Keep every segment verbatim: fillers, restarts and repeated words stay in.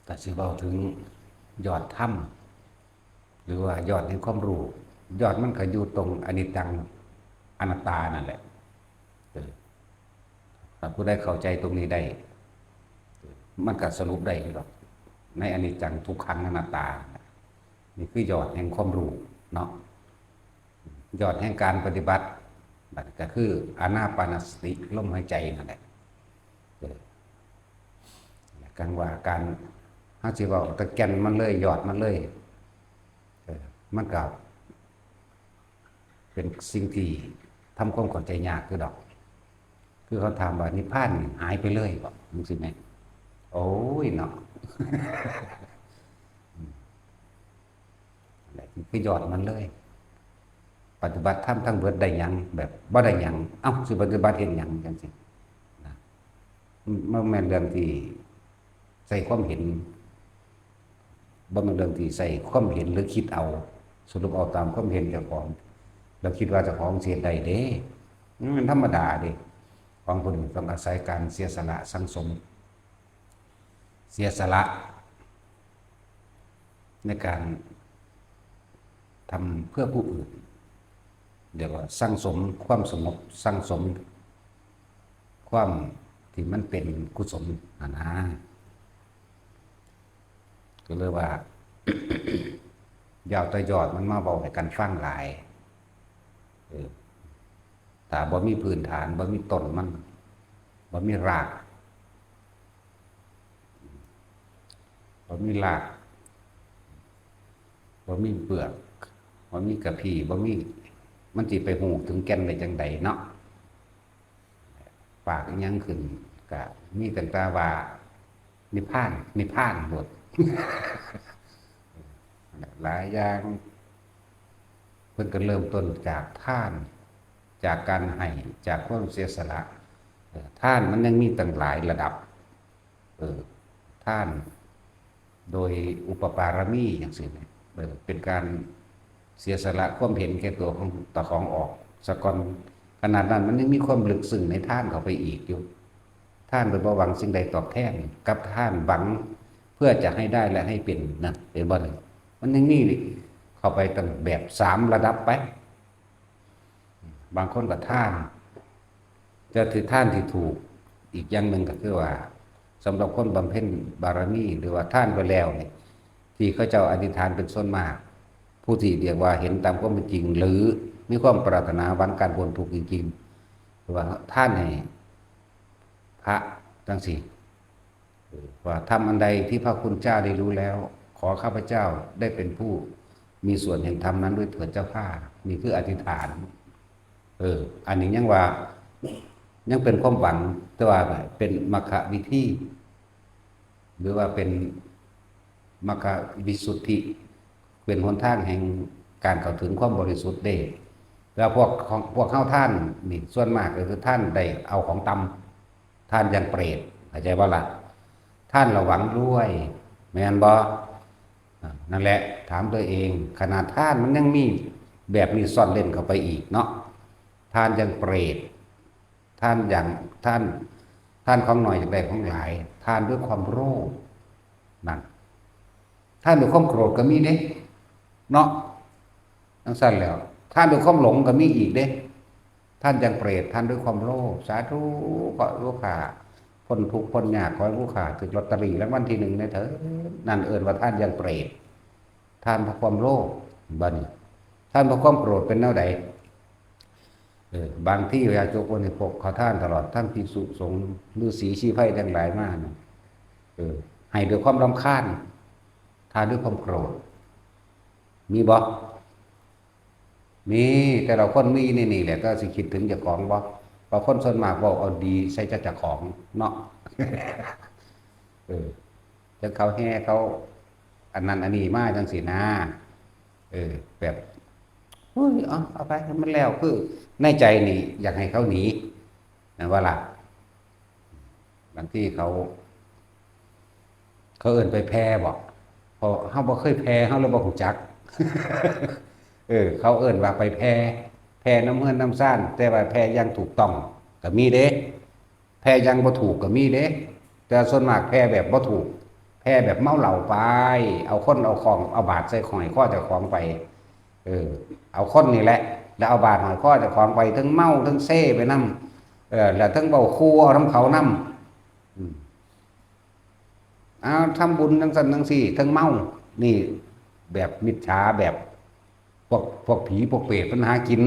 ก็สิเว้าถึงยอดธรรม หรือว่ายอดแห่งความรู้ ยอดมันก็อยู่ตรงอนิจจังอนัตตานั่นแหละ เออ ถ้าผู้ใดเข้าใจตรงนี้ได้ มันก็สรุปได้อยู่ดอก ในอนิจจังทุกขังอนัตตา นี่คือยอดแห่งความรู้เนาะ ยอดแห่งการปฏิบัติ บัดนี้ก็คืออานาปานสติ ลมหายใจนั่นแหละ เออ กังว่าการ เฮาสิเว้าแต่แก่นมันเลย ยอดมันเลย เออ มันก็เป็นสิ่งที่ทำความเข้าใจยากคือดอก คือเขาถามว่านิพพานนี่หายไปเลยบ่ จังซี้แหม โอ้ยเนาะ อืม นั่นแหละ คือยอดมันเลย ปฏิบัติธรรมทั้งเบิดได้หยัง แบบบ่ได้หยัง เอ้า สิปฏิบัติเฮ็ดหยัง จังซี้นะ มันแม่นเรื่องที่ใช้ความเห็น บ่แม่นเรื่องที่ใช้ความเห็นหรือคิดเอา สรุปเอาตามความเห็นเจ้าของ แล้วคิดว่าเจ้าของสิเฮ็ดได้เด้ มันธรรมดาเด้ ของพวกนี้ต้องอาศัยการเสียสละสั่งสม เสียสละ ในการทำเพื่อผู้อื่น เรียกว่าสั่งสมความสงบ สั่งสมความที่มันเป็นกุศลหั้นนะ ก็เลยว่า อย่าเอาแต่ยอดมันมาเว้าให้กันฟังหลาย เออ ถ้าบ่มีพื้นฐาน บ่มีต้นมัน บ่มีราก บ่มีราก บ่มีเปลือก บ่มีกะพี้ บ่มี มันสิไปฮู้ถึงแก่นได้จั่งใดเนาะ ปากอิหยังขึ้น ก็มีตั้งแต่ว่า นิพพาน นิพพานโลด หลายอย่าง เพิ่นก็เริ่มต้นจากทาน จากการให้ จากความเสียสละ เออ ทานมันยังมีตั้งหลายระดับ เออ ทานโดยอุปปารมีจังซี้นะ เออ เป็นการเสียสละความเห็นแก่ตัวของเจ้าของออกซะก่อน ขนาดนั้นมันยังมีความลึกซึ้งในทานเข้าไปอีกอยู่ ทานโดยบ่หวังสิ่งใดตอบแทน กับทานหวังเพื่อจะให้ได้และให้เป็น นั่น เห็นบ่นี่ มันยังมีเข้าไปตั้งแบบสามระดับไป บางคนก็ทาน แต่ที่ทานที่ถูกอีกอย่างหนึ่งก็คือว่า สำหรับคนบำเพ็ญบารมี หรือว่าทานไปแล้วเนี่ย ที่เขาเจ้าอธิษฐานเป็นส่วนมาก ผู้ที่เรียกว่าเห็นตามความเป็นจริง หรือมีความปรารถนาหวังการพ้นทุกข์จริงๆ หรือว่าทานให้พระจังซี้ เออ ว่าทำอันใดที่พระคุณเจ้าได้รู้แล้ว ขอข้าพเจ้าได้เป็นผู้มีส่วนแห่งธรรมนั้นด้วยเถิดเจ้าข้า นี่คืออธิษฐาน เออ อันนี้ยังว่า ยังเป็นความหวัง แต่ว่าเป็นมัคควิธี หรือว่าเป็นมัคควิสุทธิ เป็นหนทางแห่งการเข้าถึงความบริสุทธิ์เด้ แล้วพวกของ พวกเฮาทานนี่ส่วนมากก็คือทานได้เอาของต่ำ ทานอย่างเปรต เข้าใจบ่ล่ะ ทานแล้วหวังรวย แม่นบ่ อ่า นั่นแหละ ถามตัวเอง ขนาดทานมันยังมีแบบนี้ซ่อนเร้นเข้าไปอีกเนาะ ทานอย่างเปรต ทานอย่าง ทาน ทานของน้อยอยากได้ของหลาย ทานด้วยความโลภ นั่น ทานด้วยความโกรธก็มีเด้ เนาะ จังซั่นแล้ว ทานด้วยความหลงก็มีอีกเด้ ทานอย่างเปรต ทานด้วยความโลภ สาธุ ขอให้ลูกค้าพ้นทุกข์พ้นยาก ขอให้ลูกค้าถูกลอตเตอรี่รางวัลที่หนึ่งแหน่เถิด นั่นเอิ้นว่าทานอย่างเปรต ทานเพราะความโลภ บัดนี้ ทานเพราะความโกรธเป็นแนวใด เออ บางทีญาติโยมนี่พกขอทานตลอด ทั้งภิกษุสงฆ์ ฤๅษีชีไพรทั้งหลายมานี่ เออ ให้ด้วยความรำคาญ ทานด้วยความโกรธ มีบ่ มี แต่ละคนมีในนี่แหละ แต่สิคิดถึงเจ้าของบ่ เพราะคนส่วนมากเว้าเอาดีใส่แต่เจ้าของเนาะ เออ จังเขาแห่เขา อันนั้นอันนี้มาจังซี้นะ เออ แบบ อุ้ย เอา เอาไปให้มันแล้ว คือในใจนี่อยากให้เขาหนี นั่นว่าล่ะ บางทีเขา เขาเอิ้นไปแผ่บ่ เพราะเฮาบ่เคยแผ่ เฮาเลยบ่ฮู้จัก เออ เขาเอิ้นว่าไปแผ่ แผ่นำเฮือนนำซาน แต่ว่าแผ่อย่างถูกต้องก็มีเด้ แผ่อย่างบ่ถูกก็มีเด้ แต่ส่วนมากแผ่แบบบ่ถูก แผ่แบบเมาเหล้าไป เอาคนเอาของ เอาบาตรใส่ห้อยคอเจ้าของไป เออ เอาคนนี่แหละ แล้วเอาบาตรห้อยคอเจ้าของไป ทั้งเมาทั้งเซไปนำ เออ แล้วทั้งเว้าคูเอานำเขานำ อืม เอาทำบุญจังซั่นจังซี่ ทั้งเมา นี่แบบมิจฉา แบบ พวก พวกผีพวกเปรตมันหากิน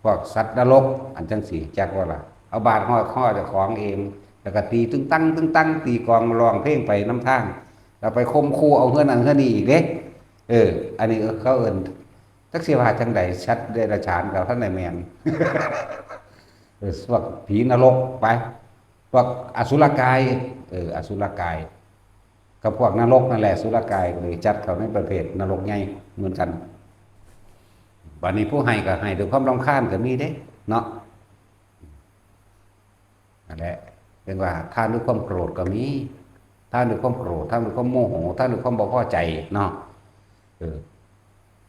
พวกสัตว์นรก อันจังซี่ จักว่าล่ะ เอาบาตรห้อยคอเจ้าของเอง แล้วก็ตีตึงตังตึงตัง ตีกลองร้องเพลงไปนำทาง แล้วไปข่มขู่เอาเฮือนนั่นเฮือนนี่อีกเด้ เออ อันนี้เขาเอิ้น จักสิว่าจังใด สัตว์เดรัจฉานกับท่านนายแมน เออ พวกผีนรกไป พวกอสุรกาย เออ อสุรกาย กับพวกนรกนั่นแหละ อสุรกายก็เลยจัดเข้าในประเภทนรกใหญ่เหมือนกัน บัดนี้ผู้ให้ก็ให้ด้วยความรำคาญก็มีเด้ เนาะ นั่นแหละ เรียกว่าทานด้วยความโกรธก็มี ทานด้วยความโกรธ ทานด้วยความโมโห ทานด้วยความบ่พอใจเนาะ เออ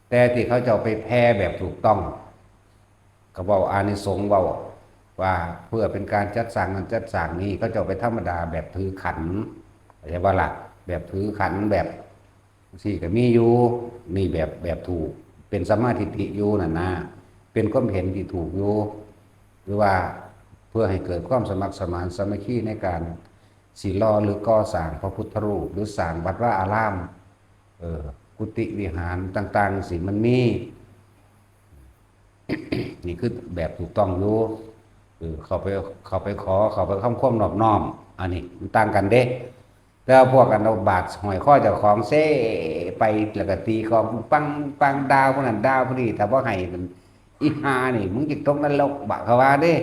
แต่ที่เขาเจ้าไปแผ่แบบถูกต้อง ก็เว้าอานิสงส์ เว้าว่าเพื่อเป็นการจัดสร้างนั้นจัดสร้างนี้ เขาเจ้าไปธรรมดาแบบถือขัน เข้าใจบ่ล่ะ แบบถือขันแบบ จังซี่ก็มีอยู่ นี่แบบ แบบถูก เป็นสัมมาทิฏฐิอยู่นั่นนะ เป็นความเห็นที่ถูกอยู่ หรือว่าเพื่อให้เกิดความสมัครสมานสามัคคีในการสิหล่อหรือก่อสร้างพระพุทธรูป หรือสร้างวัดวาอาราม เออ กุฏิวิหารต่างๆ สิมันมี นี่คือแบบถูกต้องอยู่ เออ เข้าไป เข้าไปขอ เข้าไปทำความนอบน้อม อันนี้มันต่างกันเด้ แต่ว่าพวกอันเอาบาตรห้อยคอเจ้าของเซไป แล้วก็ตีกลองปังปัง ด่าผู้นั้นด่าผู้นี้ ถ้าบ่ให้มัน อีห่านี่ มึงจะตกนรกบะ เขาว่าเด้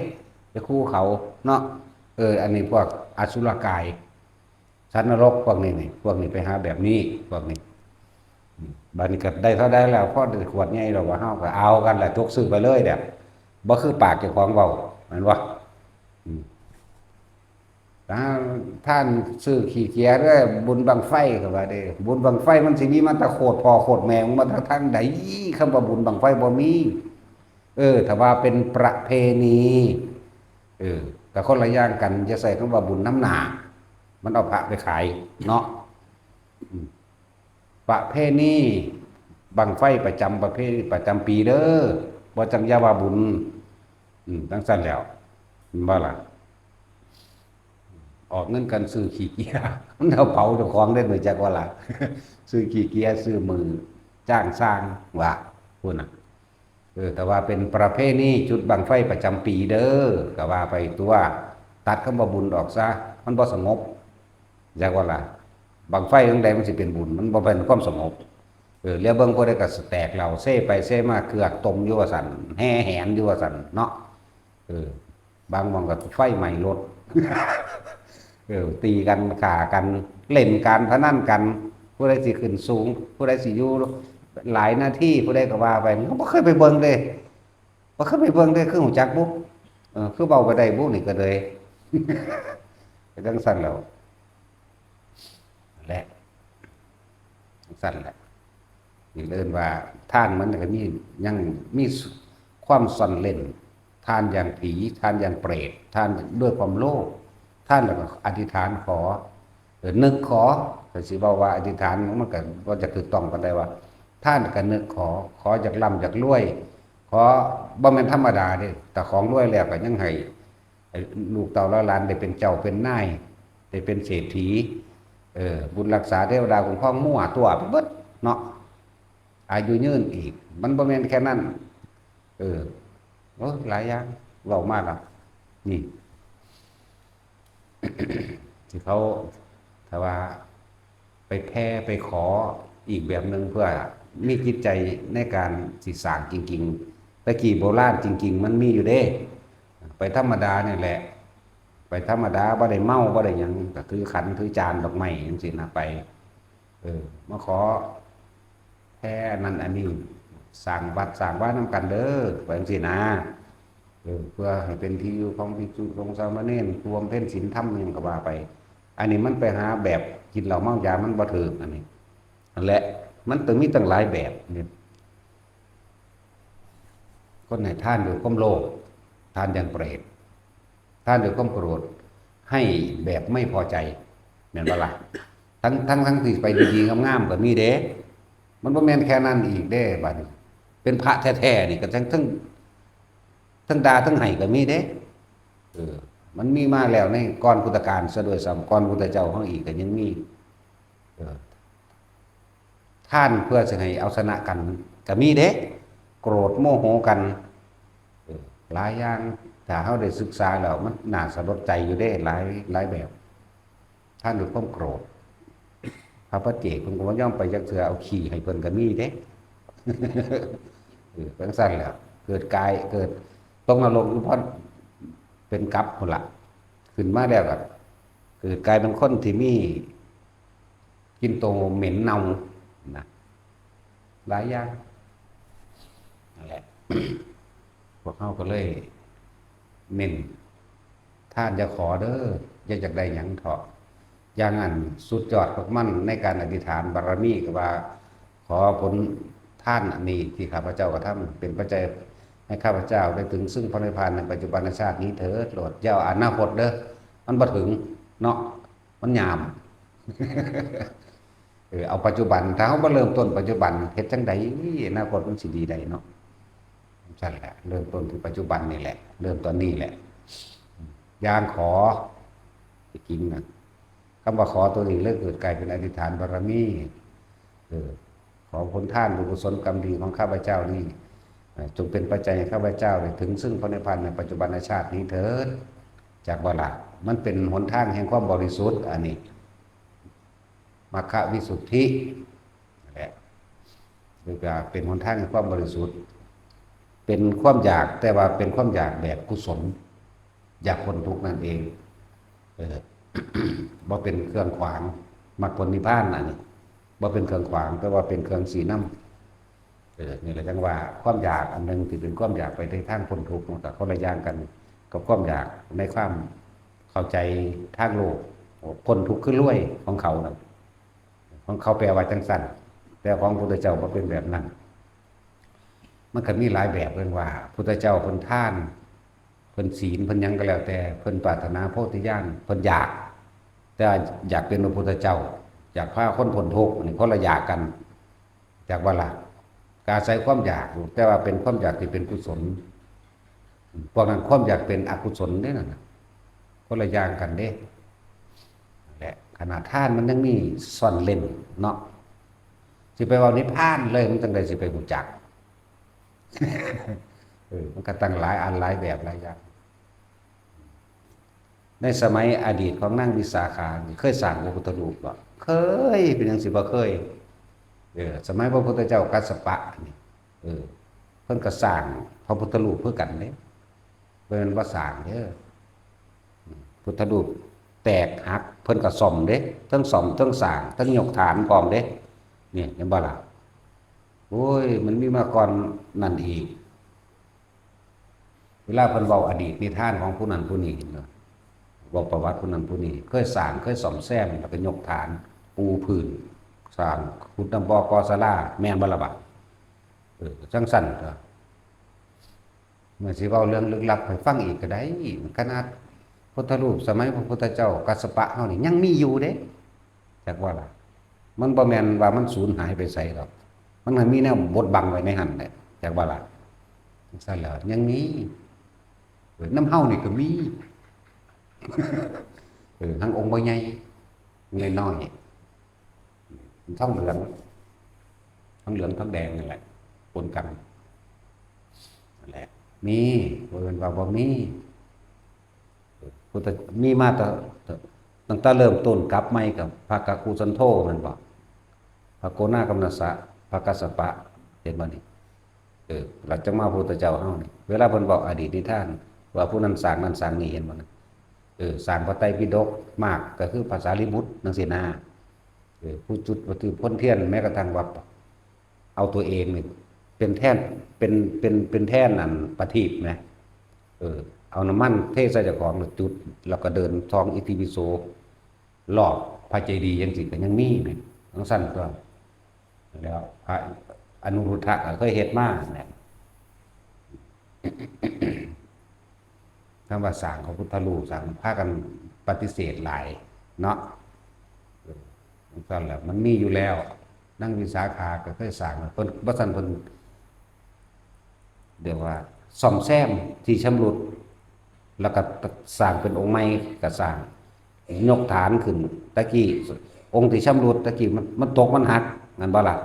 ไปคู่เขาเนาะ เออ อันนี้พวกอสุรกาย สัตว์นรกพวกนี้นี่ พวกนี้ไปหาแบบนี้ พวกนี้ อืม บัดนี้ก็ได้เท่าใดแล้ว พอได้ขวดใหญ่แล้วว่า เฮาก็เอากันแหละ จกซื้อไปเลยแบบ บ่คือปากเจ้าของเว้า แม่นบ่ อืม ถ้าท่านซื้อขี้เกียจเด้อ บุญบั้งไฟก็ว่าเด้ บุญบั้งไฟมันสิมีมาแต่โคตรพ่อโคตรแม่ มันมาแต่ทางใด คำว่าบุญบั้งไฟบ่มี เออ ถ้าว่าเป็นประเพณี เออ แต่คนละอย่างกัน อย่าใส่คำว่าบุญนำหน้า มันเอาพระไปขายเนาะ อืม ประเพณีบั้งไฟประจำประเพณีประจำปีเด้อ บ่จั่งอย่าว่าบุญ อืม จั่งซั่นแล้ว แม่นบ่ล่ะ ออกเงินกันซื้อขี้เกียจ มันเอาเผาเจ้าของได้เหมือนจักว่าล่ะ ซื้อขี้เกียจ ซื้อมือจ้างสร้าง ว่า พู้นน่ะ เออ แต่ว่าเป็นประเพณีจุดบั้งไฟประจำปีเด้อ ก็ว่าไปตัว ตัดคำว่าบุญออกซะ มันบ่สงบ จักว่าล่ะ บั้งไฟจั่งใดมันสิเป็นบุญ มันบ่เป็นความสงบ เออ แล้วเบิ่งผู้ใดก็แตกเหล้าเซไปเซมา เกือกต้มอยู่ว่าซั่น แห่แหนอยู่ว่าซั่นเนาะ เออ บางหม่องก็ไฟไหม้รถ เออ ตีกัน ฆ่ากัน เล่นการพนันกัน ผู้ใดสิขึ้นสูง ผู้ใดสิอยู่หลายนาที ผู้ใดก็ว่าไป มันก็บ่เคยไปเบิ่งเด้ บ่เคยไปเบิ่งเด้ คือฮู้จักบุ เออ คือเว้าไปได้บุนี่ก็เลย ก็จั่งซั่นแหล้ว แหละ จั่งซั่นแหละ นี่เอิ้นว่าทานมันก็มี ยังมีความซ่อนเร้น ทานอย่างผี ทานอย่างเปรต ทานด้วยความโลภ ทานแล้วก็อธิษฐานขอ เออ นึกขอ ก็สิเว้าว่าอธิษฐานมันก็บ่จะถูกต้องปานใดว่า ทานก็นึกขอ ขออยากร่ำอยากรวย ขอ บ่แม่นธรรมดาเด้ แต่ของรวยแล้วก็ยังให้ ให้ลูกเต้าเหลนหลานได้เป็นเจ้าเป็นนาย ได้เป็นเศรษฐี เออ บุญรักษาเทวดาคุ้มครองมั่วตัวไปเบิดเนาะ อายุยืนอีก มันบ่แม่นแค่นั้น เออ โอ้ย หลายอย่าง เว้ามาละ นี่ ที่เขา ถ้าว่า ไปแผ่ไปขออีกแบบหนึ่ง เพื่อมีจิตใจในการสิสร้างจริงๆ แต่กี้โบราณจริงๆ มันมีอยู่เด้ ไปธรรมดาเนี่ยแหละ ไปธรรมดา บ่ได้เมา บ่ได้หยัง ก็ถือขัน ถือจานดอกไม้จั่งซี้นะ ไป เออ มาขอแผ่อันนั้นอันนี้ สร้างวัดสร้างวานำกันเด้อ ว่าจั่งซี้นะ เออ เพื่อให้เป็นที่อยู่ของภิกษุสงฆ์สามเณร ผู้บำเพ็ญศีลธรรมหยังก็ว่าไป อันนี้มันไปหาแบบกินเหล้าเมายา มันบ่ถูก อันนี้ นั่นแหละ มันต้องมีตั้งหลายแบบนี่ คนให้ทานด้วยความโลภ ทานอย่างเปรต ทานด้วยความโกรธ ให้แบบไม่พอใจ แม่นบ่ล่ะ ทั้ง ทั้ง ทั้งที่ไปดีๆงามๆก็มีเด้ มันบ่แม่นแค่นั้นอีกเด้ บัดนี้ เป็นพระแท้ๆนี่ก็ทั้ง ทั้ง ทั้งด่าทั้งไห้ก็มีเด้ เออ มันมีมาแล้วในก่อนพุทธกาลซะด้วยซ้ำ ก่อนพุทธเจ้าเฮาอีกก็ยังมี เออ ทานเพื่อสิให้เอาชนะกันก็มีเด้ โกรธโมโหกัน เออ หลายอย่าง ถ้าเฮาได้ศึกษาแล้วมันน่าสลดใจอยู่เด้ หลาย หลายแบบ ทานด้วยความโกรธ พระปัจเจกเพิ่นก็บ่ยอมไปจักเทื่อ เอาขี้ให้เพิ่นก็มีเด้ เออ จั่งซั้นแหละ เกิดกาย เกิดตกนรกอยู่พอเป็นกับพุ้นละ ขึ้นมาแล้วก็เกิดกลายเป็นคนที่มีกลิ่นตัวเหม็นเน่านะ หลายอย่าง นั่นแหละ พวกเฮาก็เลยเน้น ทานอย่าขอเด้อ อย่าอยากได้หยังเถาะ อย่างอันสุดยอดของมันในการอธิษฐานบารมีก็ว่า ขอผลทานอันนี้ที่ข้าพเจ้ากระทำเป็นปัจจัยให้ข้าพเจ้าได้ถึงซึ่งพระนิพพานในปัจจุบันชาตินี้เถิด โลด อย่าเอาอนาคตเด้อ มันบ่ถึงเนาะ มันยาม เออ เอาปัจจุบัน ถ้าเฮาบ่เริ่มต้นปัจจุบัน เฮ็ดจั่งใดอนาคตมันสิดีได้เนาะ ซั่นแหละ เริ่มต้นที่ปัจจุบันนี่แหละ เริ่มตอนนี้แหละ อย่างขอ ที่จริงนะ คำว่าขอตัวนี้เลยเกิดกลายเป็นอธิษฐานบารมี เออ ขอผลทานบุญกุศลกรรมดีของข้าพเจ้านี้ เอ่อ จงเป็นปัจจัยให้ข้าพเจ้าได้ถึงซึ่งพระนิพพานในปัจจุบันชาตินี้เถิด จักบ่ล่ะ มันเป็นหนทางแห่งความบริสุทธิ์ อันนี้ มัคควิสุทธิ นั่นแหละ เรียกว่าเป็นหนทางแห่งความบริสุทธิ์ เป็นความอยาก แต่ว่าเป็นความอยากแบบกุศล อยากพ้นทุกข์นั่นเอง เออ บ่เป็นเครื่องขวาง มรรคผลนิพพานอันนี้ บ่เป็นเครื่องขวาง แต่ว่าเป็นเครื่องชี้นำ เออ นี่แหละจั่งว่าความอยากอันหนึ่งที่เป็นความอยากไปในทางพ้นทุกข์ มันก็คนละอย่างกันกับความอยากในความเข้าใจทางโลก พ้นทุกข์คือรวยของเขานะ ของเขาแปลว่าจั่งซั้น แต่ของพระพุทธเจ้าบ่เป็นแบบนั้น มันก็มีหลายแบบ เพิ่นว่า พุทธเจ้าเพิ่นทาน เพิ่นศีล เพิ่นหยังก็แล้วแต่ เพิ่นปรารถนาโพธิญาณ เพิ่นอยาก แต่อยากเป็นพระพุทธเจ้า อยากพาคนพ้นทุกข์ อันนี้คนละอยากกัน อยากบ่ล่ะ ก็อาศัยความอยากอยู่ แต่ว่าเป็นความอยากที่เป็นกุศล พวกนั้นความอยากเป็นอกุศลเด้นั่นน่ะ คนละอย่างกันเด้ นั่นแหละ ขนาดทานมันยังมีซ่อนเร้นเนาะ สิไปเว้านิพพานเลย มันจั่งใดสิไปรู้จัก เออ มันก็ตั้งหลายอันหลายแบบหลายอย่าง ในสมัยอดีตของนางวิสาขานี่เคยสร้างพระพุทธรูปบ่? เคย เป็นหยังสิบ่เคย เออ สมัยพระพุทธเจ้ากัสสปะนี่ เออ เพิ่นก็สร้างพระพุทธรูปคือกันเด้ บ่แม่นบ่สร้างเด้อ พุทธรูปแตกหัก เพิ่นก็ซ่อมเด้ ทั้งซ่อม ทั้งสร้าง ทั้งยกฐานพร้อมเด้ นี่ เห็นบ่ล่ะ? โอ้ย มันมีมาก่อนนั่นอีก เวลาเพิ่นเว้าอดีตนิทานของผู้นั้นผู้นี้เนาะ เว้าประวัติผู้นั้นผู้นี้ เคยสร้าง เคยซ่อมแซม แล้วก็ยกฐาน ปูพื้น สร้าง ขุดน้ำบ่อ ก่อศาลา แม่นบ่ล่ะบาด? เออ จั่งซั้นตั๊ว เมื่อสิเว้าเรื่องลึกลับให้ฟังอีกก็ได้ ขนาดพุทธรูปสมัยพระพุทธเจ้ากัสสปะเฮานี่ยังมีอยู่เด้ จักว่าล่ะ มันบ่แม่นว่ามันสูญหายไปไสดอก มันก็มีแนวบดบังไว้ในหั่นแหละ จักว่าล่ะ จั่งซั้นแหล้ว ยังมี เออ นำเฮานี่ก็มี เออ ทั้งองค์บ่ใหญ่ น้อยๆ ทองเหลือง ทองเหลืองทองแดงนั่นแหละ ปนกัน นั่นแหละ มี บ่แม่นว่าบ่มี พุทธ มีมาแต่ ตั้งแต่เริ่มต้นกลับใหม่กับพระกักคุสันโธแม่นบ่? พระโกนากัมมัสสะ พระกัสสปะ เห็นบ่นี่? เออ หลังจากมาพุทธเจ้าเฮานี่ เวลาเพิ่นเว้าอดีตนิทาน ว่าผู้นั้นสร้างนั่นสร้างนี่ เห็นบ่นะ? เออ สร้างพระไตรปิฎกมาก ก็คือพระสารีบุตรจั่งซี้นะ เออ ผู้จุดประทีปพ่นเทียน แม้กระทั่งว่า เอาตัวเองนี่เป็นแท่น เป็น เป็น เป็นแท่นอันประทีปนะ เออ เอาน้ำมันเทใส่เจ้าของแล้วจุด แล้วก็เดินท่องอิติปิโสรอบพระเจดีย์จั่งซี้ก็ยังมีนี่ จั่งซั้นตั๊ว แล้วพระอนุรุทธะก็เคยเฮ็ดมาแหละ คำว่าสร้างพระพุทธรูป สร้าง พากันปฏิเสธหลายเนาะ เออ จั่ง นั่นแหละมันมีอยู่แล้ว นางวิสาขาก็เคยสร้าง เพิ่นบ่ซั่นเพิ่น เรียกว่าซ่อมแซมที่ชำรุด แล้วก็สร้างเป็นองค์ใหม่ ก็สร้าง ยกฐานขึ้น ตะกี้องค์ที่ชำรุดตะกี้มัน มันตกมันหัก แม่นบ่ล่ะ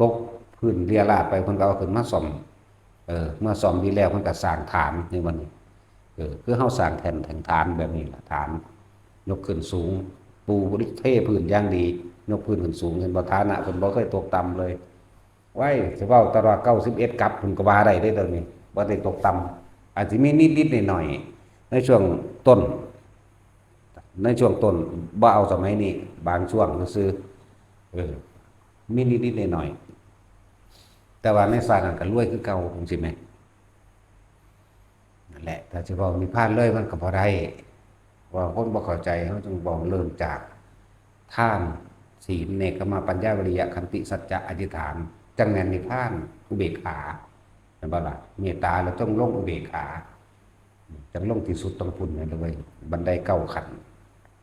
ตกพื้นเรียราดไป เพิ่นก็เอาขึ้นมาซ่อม เออ เมื่อซ่อมดีแล้วเพิ่นก็สร้างฐานในวันนี้ เออ คือเฮาสร้างแท่นแท่นฐานแบบนี้ล่ะ ฐาน ยกขึ้นสูง ปูเทพื้นอย่างดี ยกพื้นขึ้นสูง เห็นบ่ ฐานะเพิ่นบ่เคยตกต่ำเลย ไว้ สิเว้าตลอดเก้าสิบเอ็ดกับเพิ่นก็ว่าได้เด้ ตอนนี้บ่ได้ตกต่ำ อาจสิมีนิดๆหน่อยๆ ในช่วงต้น ในช่วงต้น บ่เอาสมัยนี้ บางช่วงซื่อๆ เออ มีนิดๆหน่อยๆ แต่ว่าในชาตินั้นก็รวยคือเก่า จังซี่แหม นั่นแหละ ถ้าสิเว้านิพพานเลยมันก็บ่ได้ ว่าคนบ่เข้าใจ เฮาจึงเว้าเริ่มจากทาน ศีล เนกขัมมะ ปัญญา วิริยะ ขันติ สัจจะ อธิษฐาน จั่งแม่นนิพพาน อุเบกขา แม่นบ่ล่ะ เมตตาแล้วต้องลงอุเบกขา จั่งลงที่สุดต้องพุ้นนั่นเลย บันไดเก้าขั้น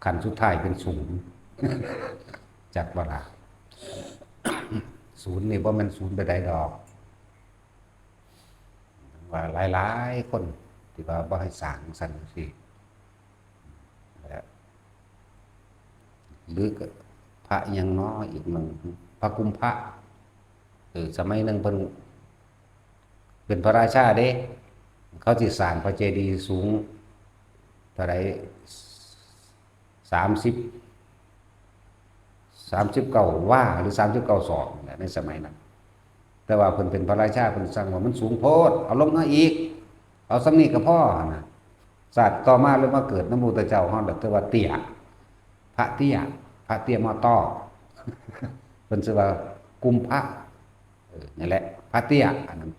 ขั้นสุดท้ายเป็นศูนย์ จักบ่ล่ะ ศูนย์นี่บ่แม่นศูนย์ไปใดดอก ว่าหลายๆคนที่ว่าบ่ให้สร้างซั่นจังซี่ และ หรือก็พระอิหยังน้ออีกหนึ่ง พระกุมภะ เออ สมัยหนึ่งเพิ่นเป็นพระราชาเด้ เขาสิสร้างพระเจดีย์สูงเท่าใด สามสิบ สามสิบเก้าวา หรือ สามสิบเก้าศอกนี่แหละ ในสมัยนั้น แต่ว่าเพิ่นเป็นพระราชา เพิ่นสั่งว่ามันสูงโพด เอาลงมาอีก เอาส่ำนี้ก็พอหั่นนะ ชาติต่อมาเลยมาเกิดนำพระพุทธเจ้าเฮา แล้วแต่ว่าเตี้ย พระเตี้ย พระเตี้ยมอต้อ เพิ่นชื่อว่ากุมภะ เออ นั่นแหละ พระเตี้ย อันนั้น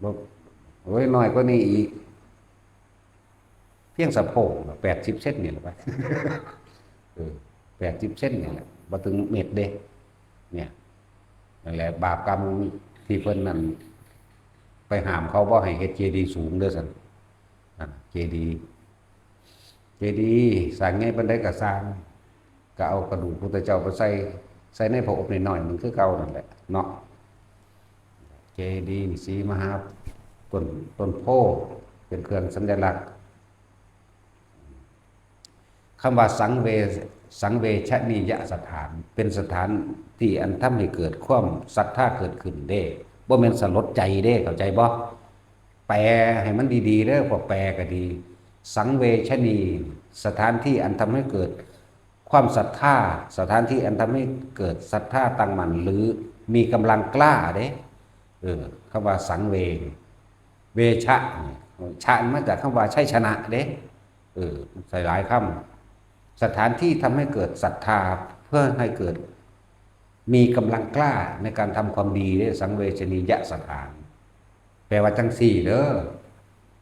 บ่ โอ้ย น้อยกว่านี้อีก เพียงสะโพก แปดสิบเซนนี่แหละ เออ แปดสิบเซนนี่แหละ บ่ถึงเมตรเด้ เนี่ย นั่นแหละ บาปกรรมที่เพิ่นนั่น ไปห้ามเขาบ่ให้เฮ็ดเจดีย์สูงเด้อซั่น นั่น เจดีย์ เจดีย์สร้างใหญ่ปานใดก็ซ่าง ก็เอากระดูกพุทธเจ้าไปใส่ ใส่ในผอบน้อยๆ มันคือเก่านั่นแหละเนาะ เจดีย์ศรีมหา ต้น ต้นโพธิ์เป็นเครื่องสัญลักษณ์ คำว่าสังเว สังเวชนียสถาน เป็นสถานที่อันทำให้เกิดความศรัทธาเกิดขึ้นเด้ บ่แม่นสลดใจเด้ เข้าใจบ่ แปลให้มันดีๆเด้อ พวกแปลก็ดี สังเวชนี สถานที่อันทำให้เกิดความศรัทธา สถานที่อันทำให้เกิดศรัทธาตั้งมั่น หรือมีกำลังกล้าเด้ เออ คำว่าสังเว เวชะ ชะ มาจากคำว่าชัยชนะเด้ เออ ใส่หลายคำ สถานที่ทำให้เกิดศรัทธา เพื่อให้เกิด มีกำลังกล้าในการทำความดีเด้ สังเวชนียสถาน แปลว่าจังซี่เด้อ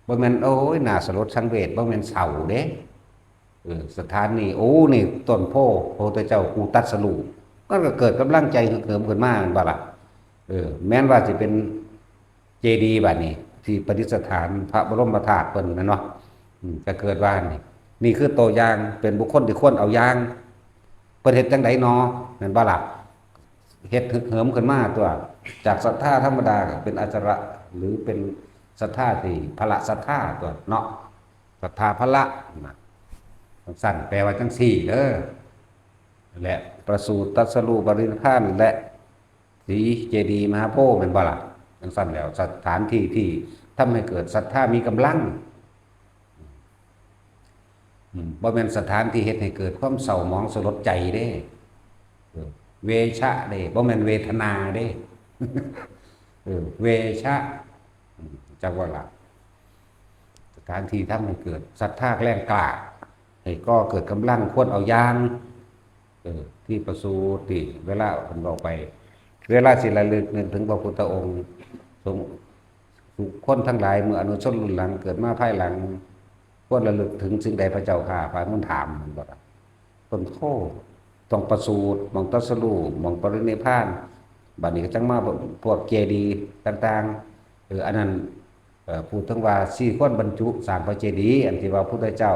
บ่แม่น โอ้ย น่าสลดสังเวช บ่แม่นเศร้าเด้ เออ สถานนี้ โอ้ นี่ต้นโพธิ์ พระพุทธเจ้าผู้ตรัสรู้ มันก็เกิดกำลังใจฮึกเหิมขึ้นมา แม่นบ่ล่ะ เออ แม้นว่าสิเป็นเจดีย์บัดนี้ ที่ประดิษฐานพระบรมธาตุเพิ่น แม่นบ่ อืม ก็เกิดว่านี่ นี่คือตัวอย่าง เป็นบุคคลที่ควรเอาอย่าง เพิ่นเฮ็ดจั่งใดน้อ แม่นบ่ล่ะ เฮ็ดฮึกเหิมขึ้นมาตัว จากศรัทธาธรรมดาก็เป็นอจระ หรือเป็นศรัทธาที่พละศรัทธาตัวเนาะ ศรัทธาพละนะ จั่งซั่น แปลว่าจั่งซี่เด้อ และประสูติตรัสรู้ปรินิพพาน และศรีเจดีย์มหาโพธิ์ แม่นบ่ล่ะ จั่งซั่นแล้ว สถานที่ที่ทำให้เกิดศรัทธามีกำลัง อืม บ่แม่นสถานที่เฮ็ดให้เกิดความเศร้าหมองสลดใจเด้ เออ เวชะเด้ บ่แม่นเวทนาเด้ เออ เวชะ อืม จักว่าล่ะ สถานที่ทำให้เกิดศรัทธาแรงกล้า ให้ก่อเกิดกำลังควรเอาอย่าง เออ ที่ประสูติ เวลาเพิ่นบอกไป เวลาสิระลึกนึกถึงพระพุทธองค์ สงฆ์ ทุกคนทั้งหลาย เมื่ออนุชนรุ่นหลังเกิดมาภายหลัง ควรระลึกถึงสิ่งใดพระเจ้าข้า พระอานนท์ถาม แม่นบ่ล่ะ ต้นโพธิ์ ต้องประสูติ หม่องตรัสรู้ หม่องปรินิพพาน บัดนี้ก็จั่งมาพวกเจดีย์ต่างๆ เออ อันนั้น เอ่อ พูดถึงว่าสี่ควรบรรจุสร้างพระเจดีย์ อันที่ว่าพุทธเจ้า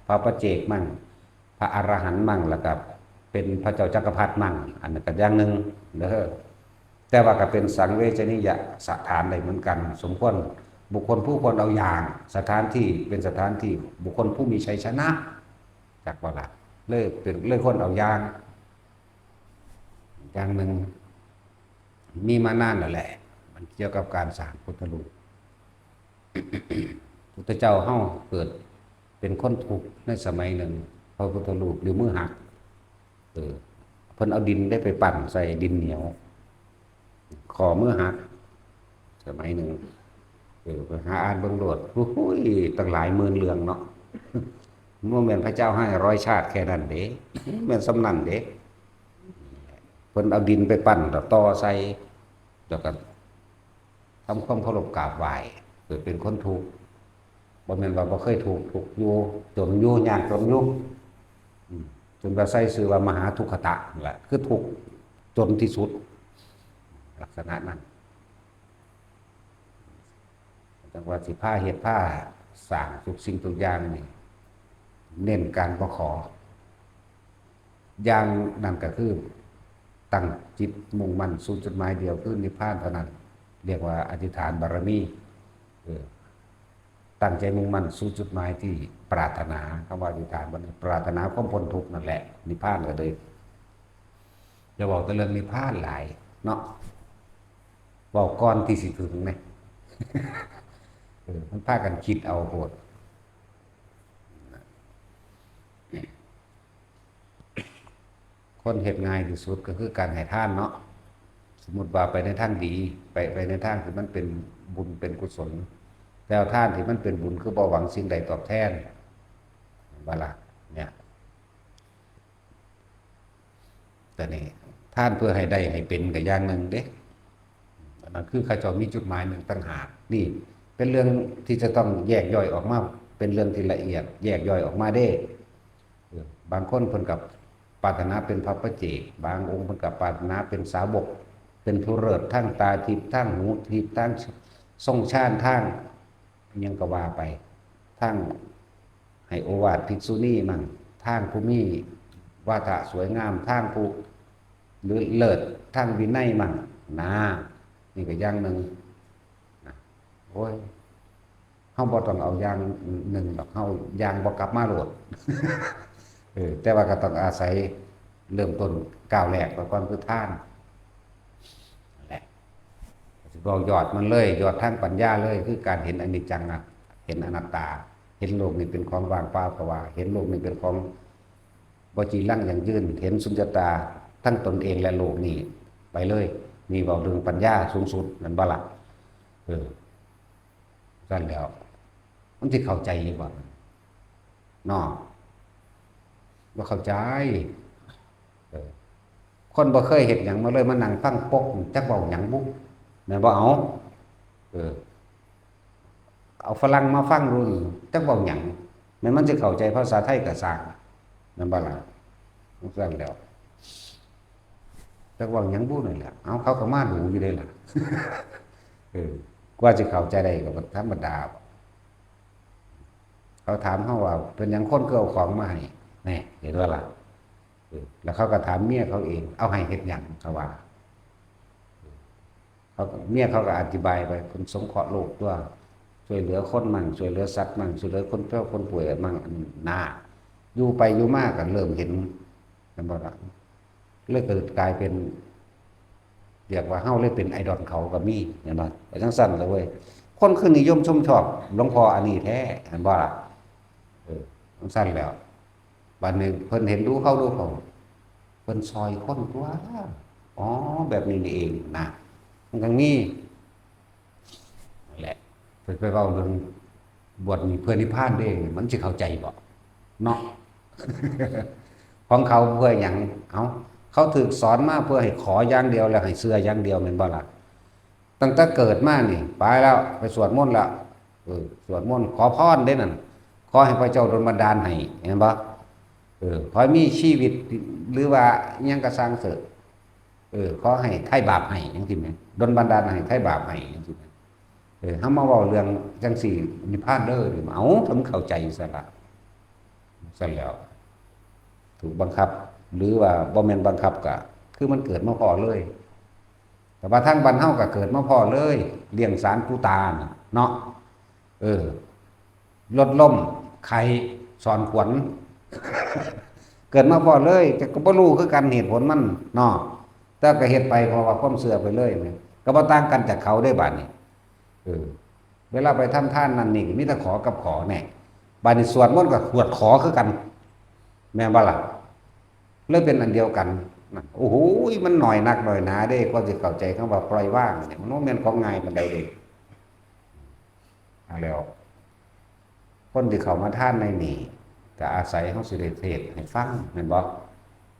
พระปัจเจกมั่ง อรหันต์มั่ง แล้วก็เป็นพระเจ้าจักรพรรดิมั่ง อันนั้นก็อย่างหนึ่งเด้อ แต่ว่าก็เป็นสังเวชนียสถานได้เหมือนกัน สมควร บุคคลผู้ควรเอาอย่าง สถานที่เป็นสถานที่บุคคลผู้มีชัยชนะ จักว่าล่ะ เลยเป็น เลยควรเอาอย่าง อย่างหนึ่ง มีมานานแล้วแหละ มันเกี่ยวกับการสร้างพุทธรูป พุทธเจ้าเฮาเกิดเป็นคนทุกข์ในสมัยหนึ่ง พระพุทธรูปนิ้วมือหัก เออ เพิ่นเอาดินได้ไปปั้นใส่ดินเหนียว ข้อมือหัก สมัยหนึ่ง เออ ไปหาอ่านเบิ่งโลด โอ้ย ตั้งหลายหมื่นเรื่องเนาะ บ่แม่นพระเจ้าให้ร้อยชาติแค่นั้นเด้ แม่นส่ำนั้นเด้ เพิ่นเอาดินไปปั้นแล้วต่อใส่ แล้วก็ทำความเคารพกราบไหว้ เกิดเป็นคนทุกข์ บ่แม่นว่าบ่เคยทุกข์ ทุกข์อยู่ จนอยู่ ยากจนอยู่ อืม จนว่าใส่ชื่อว่ามหาทุกขตะนั่นแหละ คือทุกข์จนที่สุด ลักษณะนั้น จังว่าสิพาเฮ็ดพาสร้างทุกสิ่งทุกอย่างนี่ เน้นการบ่ขอ อย่างนั้นก็คือตั้งจิตมุ่งมั่นสู่จุดหมายเดียวคือนิพพานเท่านั้น เรียกว่าอธิษฐานบารมี เออ ตั้งใจมุ่งมั่นสู่จุดหมายที่ปรารถนา คำว่าอธิษฐานบารมี ปรารถนาความพ้นทุกข์นั่นแหละ นิพพานก็เลย อย่าเว้าแต่เรื่องนิพพานหลายเนาะ เว้าก่อนที่สิถึงแหม เออ มันพากันคิดเอาโพด คนเฮ็ดง่ายที่สุดก็คือการให้ทานเนาะ สมมุติว่าไปในทางดี ไป ไปในทางที่มันเป็นบุญเป็นกุศล แล้วทานที่มันเป็นบุญคือบ่หวังสิ่งใดตอบแทน ว่าล่ะ เนี่ย แต่นี่ ทานเพื่อให้ได้ให้เป็นก็อย่างหนึ่งเด้ อันนั้นคือเขาเจ้ามีจุดหมายหนึ่งต่างหาก นี่เป็นเรื่องที่จะต้องแยกย่อยออกมา เป็นเรื่องที่ละเอียด แยกย่อยออกมาเด้ เออ บางคนเพิ่นก็ปรารถนาเป็นพระปัจเจก บางองค์เพิ่นก็ปรารถนาเป็นสาวก เป็นผู้เลิศ ทั้งตาทิพย์ ทั้งหูทิพย์ ทั้งทรงฌาน ทั้ง อิหยังก็ว่าไป ทั้งให้โอวาทภิกษุณีมั่ง ทั้งผู้มีวาทะสวยงาม ทั้งผู้เลิศ ทั้งวินัยมั่ง นะ นี่ก็อย่างหนึ่ง นะ โอ้ย เฮาบ่ต้องเอาอย่างหนึ่งดอก เฮาย่างบ่กลับมาโลด เออ แต่ว่าก็ต้องอาศัยเริ่มต้นก้าวแรกไปก่อนคือทาน นั่นแหละ สิบอกยอดมันเลย ยอดทางปัญญาเลย คือการเห็นอนิจจังอะ เห็นอนัตตา เห็นโลกนี้เป็นของว่างเปล่า ก็ว่า เห็นโลกนี้เป็นของบ่จีรังยั่งยืน เห็นสุญญตาทั้งตนเองและโลกนี้ไปเลย นี่เว้าเรื่องปัญญาสูงสุด นั่นบ่ล่ะ เออ ซั่นแล้ว มันสิเข้าใจอยู่บ่ เนาะ บ่เข้าใจ เออ คนบ่เคยเฮ็ดหยังมาเลย มานั่งฟังปก จักเว้าหยังบุ แม่นบ่ เอา เออ เอาฝรั่งมาฟังดูนี่ จักเว้าหยัง แม่นมันสิเข้าใจภาษาไทยก็ซ่าง แม่นบ่ล่ะ จั่งซั่นแหล้ว จักเว้าหยังบุนั่นแหละ เอา เขาก็มาดูอยู่เด้ล่ะ เออ กว่าสิเข้าใจได้ก็ธรรมดา เขาถามเฮาว่า เป็นหยังคนคือเอาของมาให้ แน่ เห็นบ่ล่ะ เออ แล้วเขาก็ถามเมียเขาเอง เอาให้เฮ็ดหยัง เขาว่า เขาก็ เมียเขาก็อธิบายไป เพิ่นสงเคราะห์โลกตัว ช่วยเหลือคนมั่ง ช่วยเหลือสัตว์มั่ง ช่วยเหลือคนแพ้วคนป่วยมั่ง อันนี้นะ อยู่ไปอยู่มาก็เริ่มเห็น แม่นบ่ล่ะ เลยเกิดกลายเป็น เรียกว่าเฮาเลยเป็นไอดอลเขาก็มี แม่นบ่ ไปจั่งซั่นเลยเว้ย คนคือนิยมชมชอบหลวงพ่ออันนี้แท้ แม่นบ่ล่ะ เออ จั่งซั่นแล้ว บัดนี้เพิ่นเห็นดูเขาดูเขา เพิ่นซอยคนตัว อ๋อ แบบนี้นี่เองนะ มันจั่งมี นั่นแหละ เพิ่นไปเว้าเรื่องบวชนี่เพื่อนิพพานเด้ มันสิเข้าใจบ่ เนาะ ของเขาเพื่อหยัง เอ้า เขาถูกสอนมาเพื่อให้ขออย่างเดียว แล้วให้เชื่ออย่างเดียว แม่นบ่ล่ะ ตั้งแต่เกิดมานี่ ไปแล้ว ไปสวดมนต์แล้ว เออ สวดมนต์ขอพรเด้นั่น ขอให้พระเจ้าดลบันดาลให้ เห็นบ่ เออ ขอให้มีชีวิต หรือว่าอิหยังก็ซ่างเถาะ เออ ขอให้ไถ่บาปให้ จั่งซี้แหม ดลบันดาลให้ไถ่บาปให้ จั่งซี้แหม เออ เฮามาเว้าเรื่องจั่งซี้ นิพพานเด้อ นี่ เอ้า ถ้ามันเข้าใจซั่นล่ะ ซั่นแล้ว ถูกบังคับ หรือว่าบ่แม่นบังคับกะ คือมันเกิดมาพ้อเลย แต่ว่าทางบ้านเฮากะเกิดมาพ้อเลย เลี้ยงสารปู่ตาน่ะเนาะ เออ รถล้ม ไข้ สอนขวัญ เกิดมาพ้อเลย แต่ก็บ่รู้คือกันเหตุผลมันเนาะ แต่ก็เฮ็ดไปเพราะว่าความเชื่อไปเลยแหม ก็บ่ต่างกันจากเขาเด้บาดนี้ เออ เวลาไปทำทานนั่นนี่ก็มีแต่ขอกับขอแน่ บาดนี้สวดมนต์ก็ขวดขอคือกัน แม่นบ่ล่ะ เลยเป็นอันเดียวกันนะ โอ้โห มันน้อยนักน้อยหนาเด้ กว่าสิเข้าใจคำว่าปล่อยวางเนี่ย มันบ่แม่นของง่ายปานใดเด้ เอาแล้ว คนที่เข้ามาทานในนี่ ก็อาศัยเฮาสิได้เทศน์ให้ฟัง แม่นบ่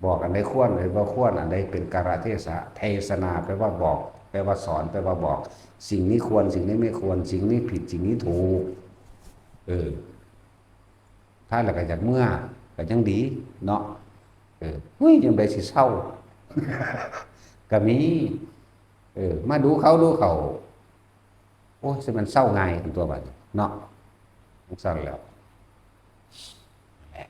บอกอันใดควร อันใดบ่ควร อันใดเป็นกาลเทศะ เทศนาแปลว่าบอก แปลว่าสอน แปลว่าบอก สิ่งนี้ควร สิ่งนี้ไม่ควร สิ่งนี้ผิด สิ่งนี้ถูก เออ ทานแล้วก็อยากเมือ ก็ยังดีเนาะ เออ อุ้ย จั่งใดสิเซา ก็มี เออ มาดูเขาดูเขา โอ้ย สิมันเซาง่ายเป็นตัวบัดนี้เนาะ จั่งซั่นแล้ว แหละ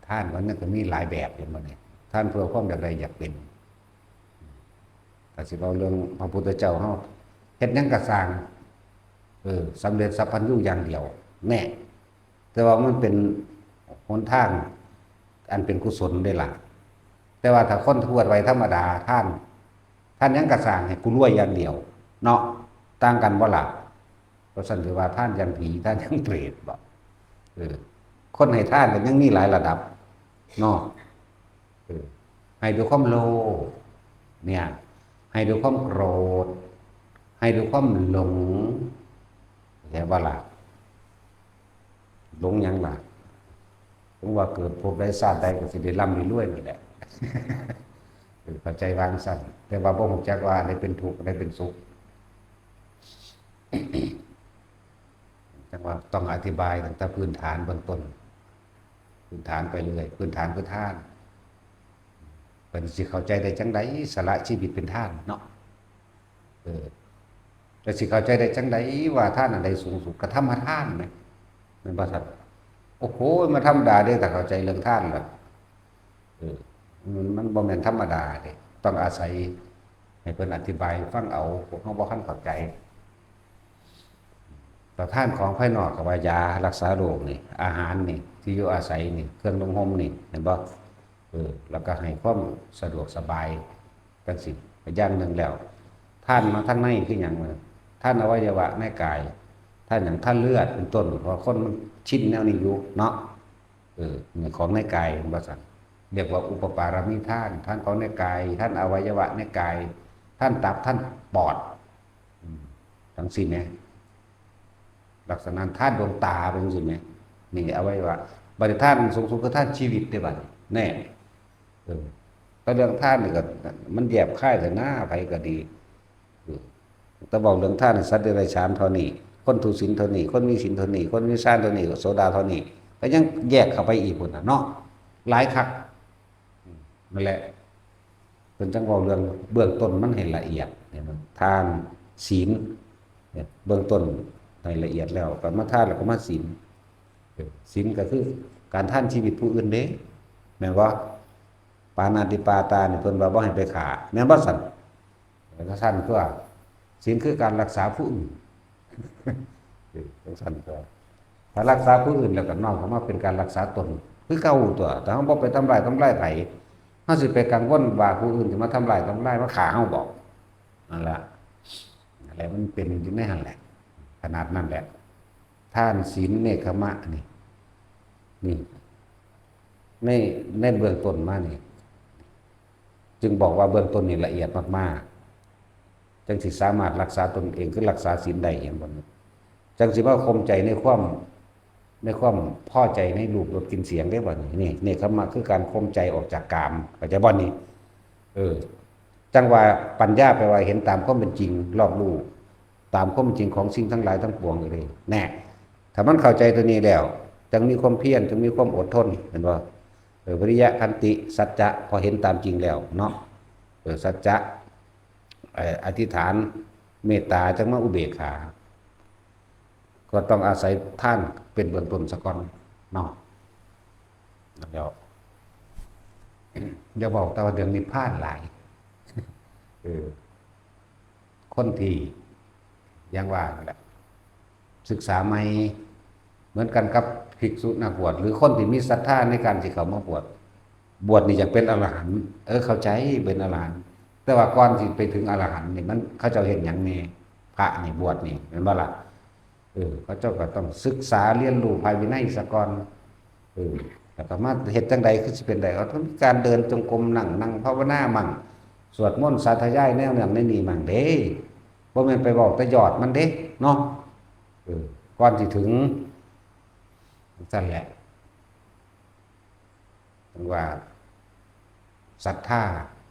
ทานมันก็มีหลายแบบ เห็นบ่นี่ ทานเพื่อความอยากได้อยากเป็น ถ้าสิเว้าเรื่องพระพุทธเจ้าเฮา เฮ็ดหยังก็ซ่าง เออ สำเร็จสัพพัญญูอย่างเดียว แน่ แต่ว่ามันเป็นหนทางอันเป็นกุศลเด้ล่ะ แต่ว่าถ้าคนทั่วไปธรรมดา ทาน ทานหยังก็ซ่างให้กูรวยอย่างเดียว เนาะ ต่างกันบ่ล่ะ เพราะฉะนั้นถือว่าทานอย่างผี ทานอย่างเปรตบ่ เออ คนให้ทานก็ยังมีหลายระดับ เนาะ เออ ให้ด้วยความโลภ เนี่ย ให้ด้วยความโกรธ ให้ด้วยความหลง เห็นบ่ล่ะ หลงหยังล่ะ หลงว่าเกิดภพใดชาติใดก็สิได้ร่ำได้รวยนี่แหละ เออ เข้าใจวางซั่น แต่ว่าบ่ฮู้จักว่าอันใดเป็นทุกข์ อันใดเป็นสุข จั่งว่าต้องอธิบายตั้งแต่พื้นฐานเบื้องต้น พื้นฐานไปเรื่อย พื้นฐานคือทาน เพิ่นสิเข้าใจได้จั่งใด สละชีวิตเป็นทานเนาะ เออ แต่สิเข้าใจได้จั่งใดว่าทานอันใดสูงสุด ก็ธรรมทานแหม แม่นบ่ซั่น โอ้โห มันธรรมดาเด้ ถ้าเข้าใจเรื่องทานแล้ว เออ มัน มันบ่แม่นธรรมดาเด้ ต้องอาศัยให้เพิ่นอธิบายฟังเอา พวกเฮาบ่ทันเข้าใจ แต่ทานของภายนอกก็ว่ายารักษาโรคนี่ อาหารนี่ ที่อยู่อาศัยนี่ เครื่องนุ่งห่มนี่ เห็นบ่ เออ แล้วก็ให้ความสะดวกสบายจั่งซี้ ก็อย่างหนึ่งแล้ว ทานมาทางในคือหยังวะ ทานอวัยวะในกาย ทานหยัง ทานเลือดเป็นต้น เพราะคนมันชินแนวนี้อยู่เนาะ เออ นี่ของในกายว่าซั่น เรียกว่าอุปปารมีทาน ทานของในกาย ทานอวัยวะในกาย ทานตับ ทานปอด อืม จั่งซี้แหม ลักษณะทานดวงตาเป็นจั่งซี้แหม นี่อวัยวะ บัดนี้ทานสูงสุดคือทานชีวิตเด้บัดนี้ แน่ เออ แต่เรื่องทานนี่ก็ มันแยบคายเถอะนะ ไผก็ดี เออ แต่เว้าเรื่องทานนี่ สัตว์เดรัจฉานเท่านี้ คนทุศีลเท่านี้ คนมีศีลเท่านี้ คนมีฌานเท่านี้ โสดาเท่านี้ ก็ยังแยกเข้าไปอีกพุ้นน่ะเนาะ หลายคัก อืม นั่นแหละ เพิ่นจั่งเว้าเรื่องเบื้องต้นมันให้ละเอียด เห็นบ่ ทาน ศีล เนี่ย เบื้องต้นให้ละเอียดแล้ว ก็มาทานแล้วก็มาศีล เออ ศีลก็คือการทานชีวิตผู้อื่นเด้ แม่นบ่ ปาณาติปาตานี่เพิ่นว่าบ่ให้ไปฆ่า แม่นบ่ซั่น แล้วก็ซั่นตัว ศีลคือการรักษาผู้อื่น เออ จั่งซั่นตัว ถ้ารักษาผู้อื่นแล้วก็น้อมเข้ามาเป็นการรักษาตน คือเก่าตัว ถ้าเฮาบ่ไปทำร้ายทำลายไผ เฮาสิไปกังวลว่าผู้อื่นสิมาทำร้ายทำลาย มาฆ่าเฮาบ่ นั่นล่ะ อะไรมันเป็นอยู่ในหั่นแหละ ขนาดนั้นแหละ ทาน ศีล เนกขัมมะนี่ นี่ ใน ในเบื้องต้นมานี่ จึงบอกว่าเบื้องต้นนี่ละเอียดมากๆ จั่งสิสามารถรักษาตนเอง คือรักษาศีลได้ เห็นบ่ จั่งสิมาข่มใจในความ ในความพอใจในรูปรสกลิ่นเสียงได้บ่นี่ นี่ เนกขัมมะคือการข่มใจออกจากกาม เข้าใจบ่นี่ เออ จั่งว่าปัญญาแปลว่าเห็นตามความเป็นจริง รอบรู้ตามความเป็นจริงของสิ่งทั้งหลายทั้งปวงเลย แน่ ถ้ามันเข้าใจตัวนี้แล้ว จั่งมีความเพียร จั่งมีความอดทน เห็นบ่ เออ วิริยะ ขันติ สัจจะ พอเห็นตามจริงแล้วเนาะ เออ สัจจะ เอ่อ อธิษฐาน เมตตา จั่งมาอุเบกขา ก็ต้องอาศัยทานเป็นเบื้องต้นซะก่อนเนาะ แล้ว อย่าบอกแต่ว่าเรื่องนิพพานหลาย เออ คนที่ อย่างว่านั่นแหละ ศึกษาใหม่ เหมือนกันกับภิกษุนักบวช หรือคนที่มีศรัทธาในการที่เขามาบวช บวชนี่อยากเป็นอรหันต์ เออ เข้าใจเป็นอรหันต์ แต่ว่าก่อนที่ไปถึงอรหันต์นี่มันเขาเจ้าเฮ็ดหยังแน่ พระนี่บวชนี่ แม่นบ่ล่ะ เออ เขาเจ้าก็ต้องศึกษาเรียนรู้พระวินัยซะก่อน เออ แล้วก็มาเฮ็ดจั่งใดคือสิเป็นได้ เขาต้องมีการเดินจงกรมมั่ง นั่งภาวนามั่ง สวดมนต์สาธยายแนวนั้นแนวนี้มั่งเด้ บ่แม่นไปเว้าแต่ยอดมันเด้ เนาะ เออ ก่อนสิถึง จั่งซั้นแหละ ถึงว่า ศรัทธา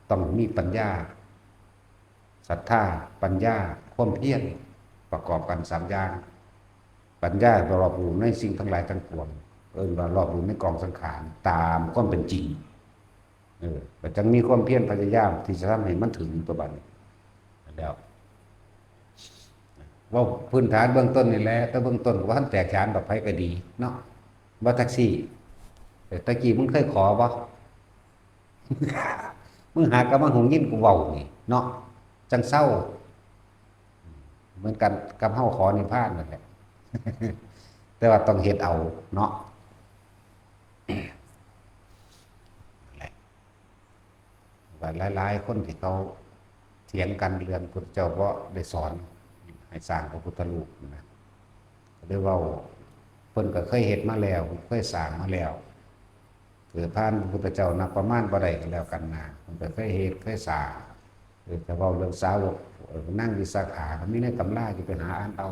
ต้องมีปัญญา ศรัทธา ปัญญา ความเพียร ประกอบกันสามอย่าง ปัญญารอบรู้ในสิ่งทั้งหลายทั้งปวง เอิ้นว่ารอบรู้ในกองสังขาร ตามความเป็นจริง เออ ก็จั่งมีความเพียรพยายามที่จะทำให้มันถึงตัวบัดนี้ แล้ว เว้าพื้นฐานเบื้องต้นนี่แหละ แต่เบื้องต้นก็บ่ทันแตกฉานดอก ไผก็ดีเนาะ ว่าแท็กซี่ เออ ตะกี้มึงเคยขอบ่ มึงหากะมาหงยินกูเว้านี่เนาะ จั่งเซา เหมือนกันกับเฮาขอนิพพานนั่นแหละ แต่ว่าต้องเฮ็ดเอาเนาะ นั่นแหละ ว่าหลายๆคนที่เขาเถียงกันเรื่องพุทธเจ้าบ่ได้สอนให้สร้างพระพุทธรูปนะ ก็เลยเว้า เพิ่นก็เคยเฮ็ดมาแล้ว เคยสร้างมาแล้ว เกิดผ่านพระพุทธเจ้านับประมาณบ่ได้ก็แล้วกันนะ เพิ่นก็เคยเฮ็ด เคยสร้าง เออ แต่เว้าเรื่องสาวก เออ นางวิสาขา ก็มีในตำรา อยู่ไปหาอ่านเอา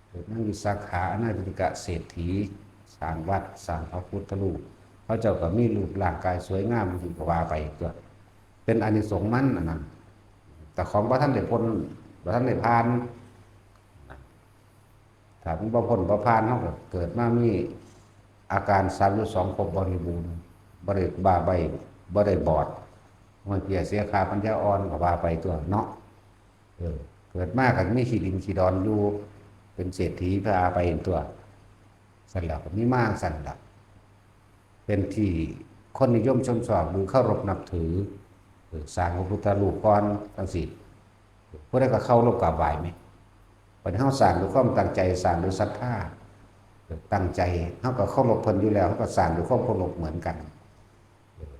เกิดนางวิสาขา อนาถปิณฑิกะเศรษฐี สร้างวัด สร้างพระพุทธรูป เขาเจ้าก็มีรูปร่างกายสวยงามอยู่ ก็ว่าไปตัว เป็นอานิสงส์มันอันนั้น แต่ของบ่ทันได้พ้น บ่ทันได้ผ่าน ถ้ามันบ่พ้นบ่ผ่าน เฮาก็เกิดมามีอาการสามสิบสองครบบริบูรณ์ บ่ได้บ้าใบ้ บ่ได้บอด ห้อยเปียเสียขาปัญญาอ่อน ก็ว่าไปตัวเนาะ เออ เกิดมาก็มีขี้ดินขี้ดอนอยู่ เป็นเศรษฐีพาไปตัว ซั่นแล้วก็มีมาซั่นล่ะ เป็นที่คนนิยมชมชอบ หรือเคารพนับถือ เออ สร้างพระพุทธรูปก่อนจั่งซี้ ผู้ใดก็เคารพกราบไหว้แหม บัดนี้เฮาสร้างด้วยความตั้งใจ สร้างด้วยศรัทธา เออ ตั้งใจ เฮาก็เคารพเพิ่นอยู่แล้ว เฮาก็สร้างด้วยความเคารพเหมือนกัน เออ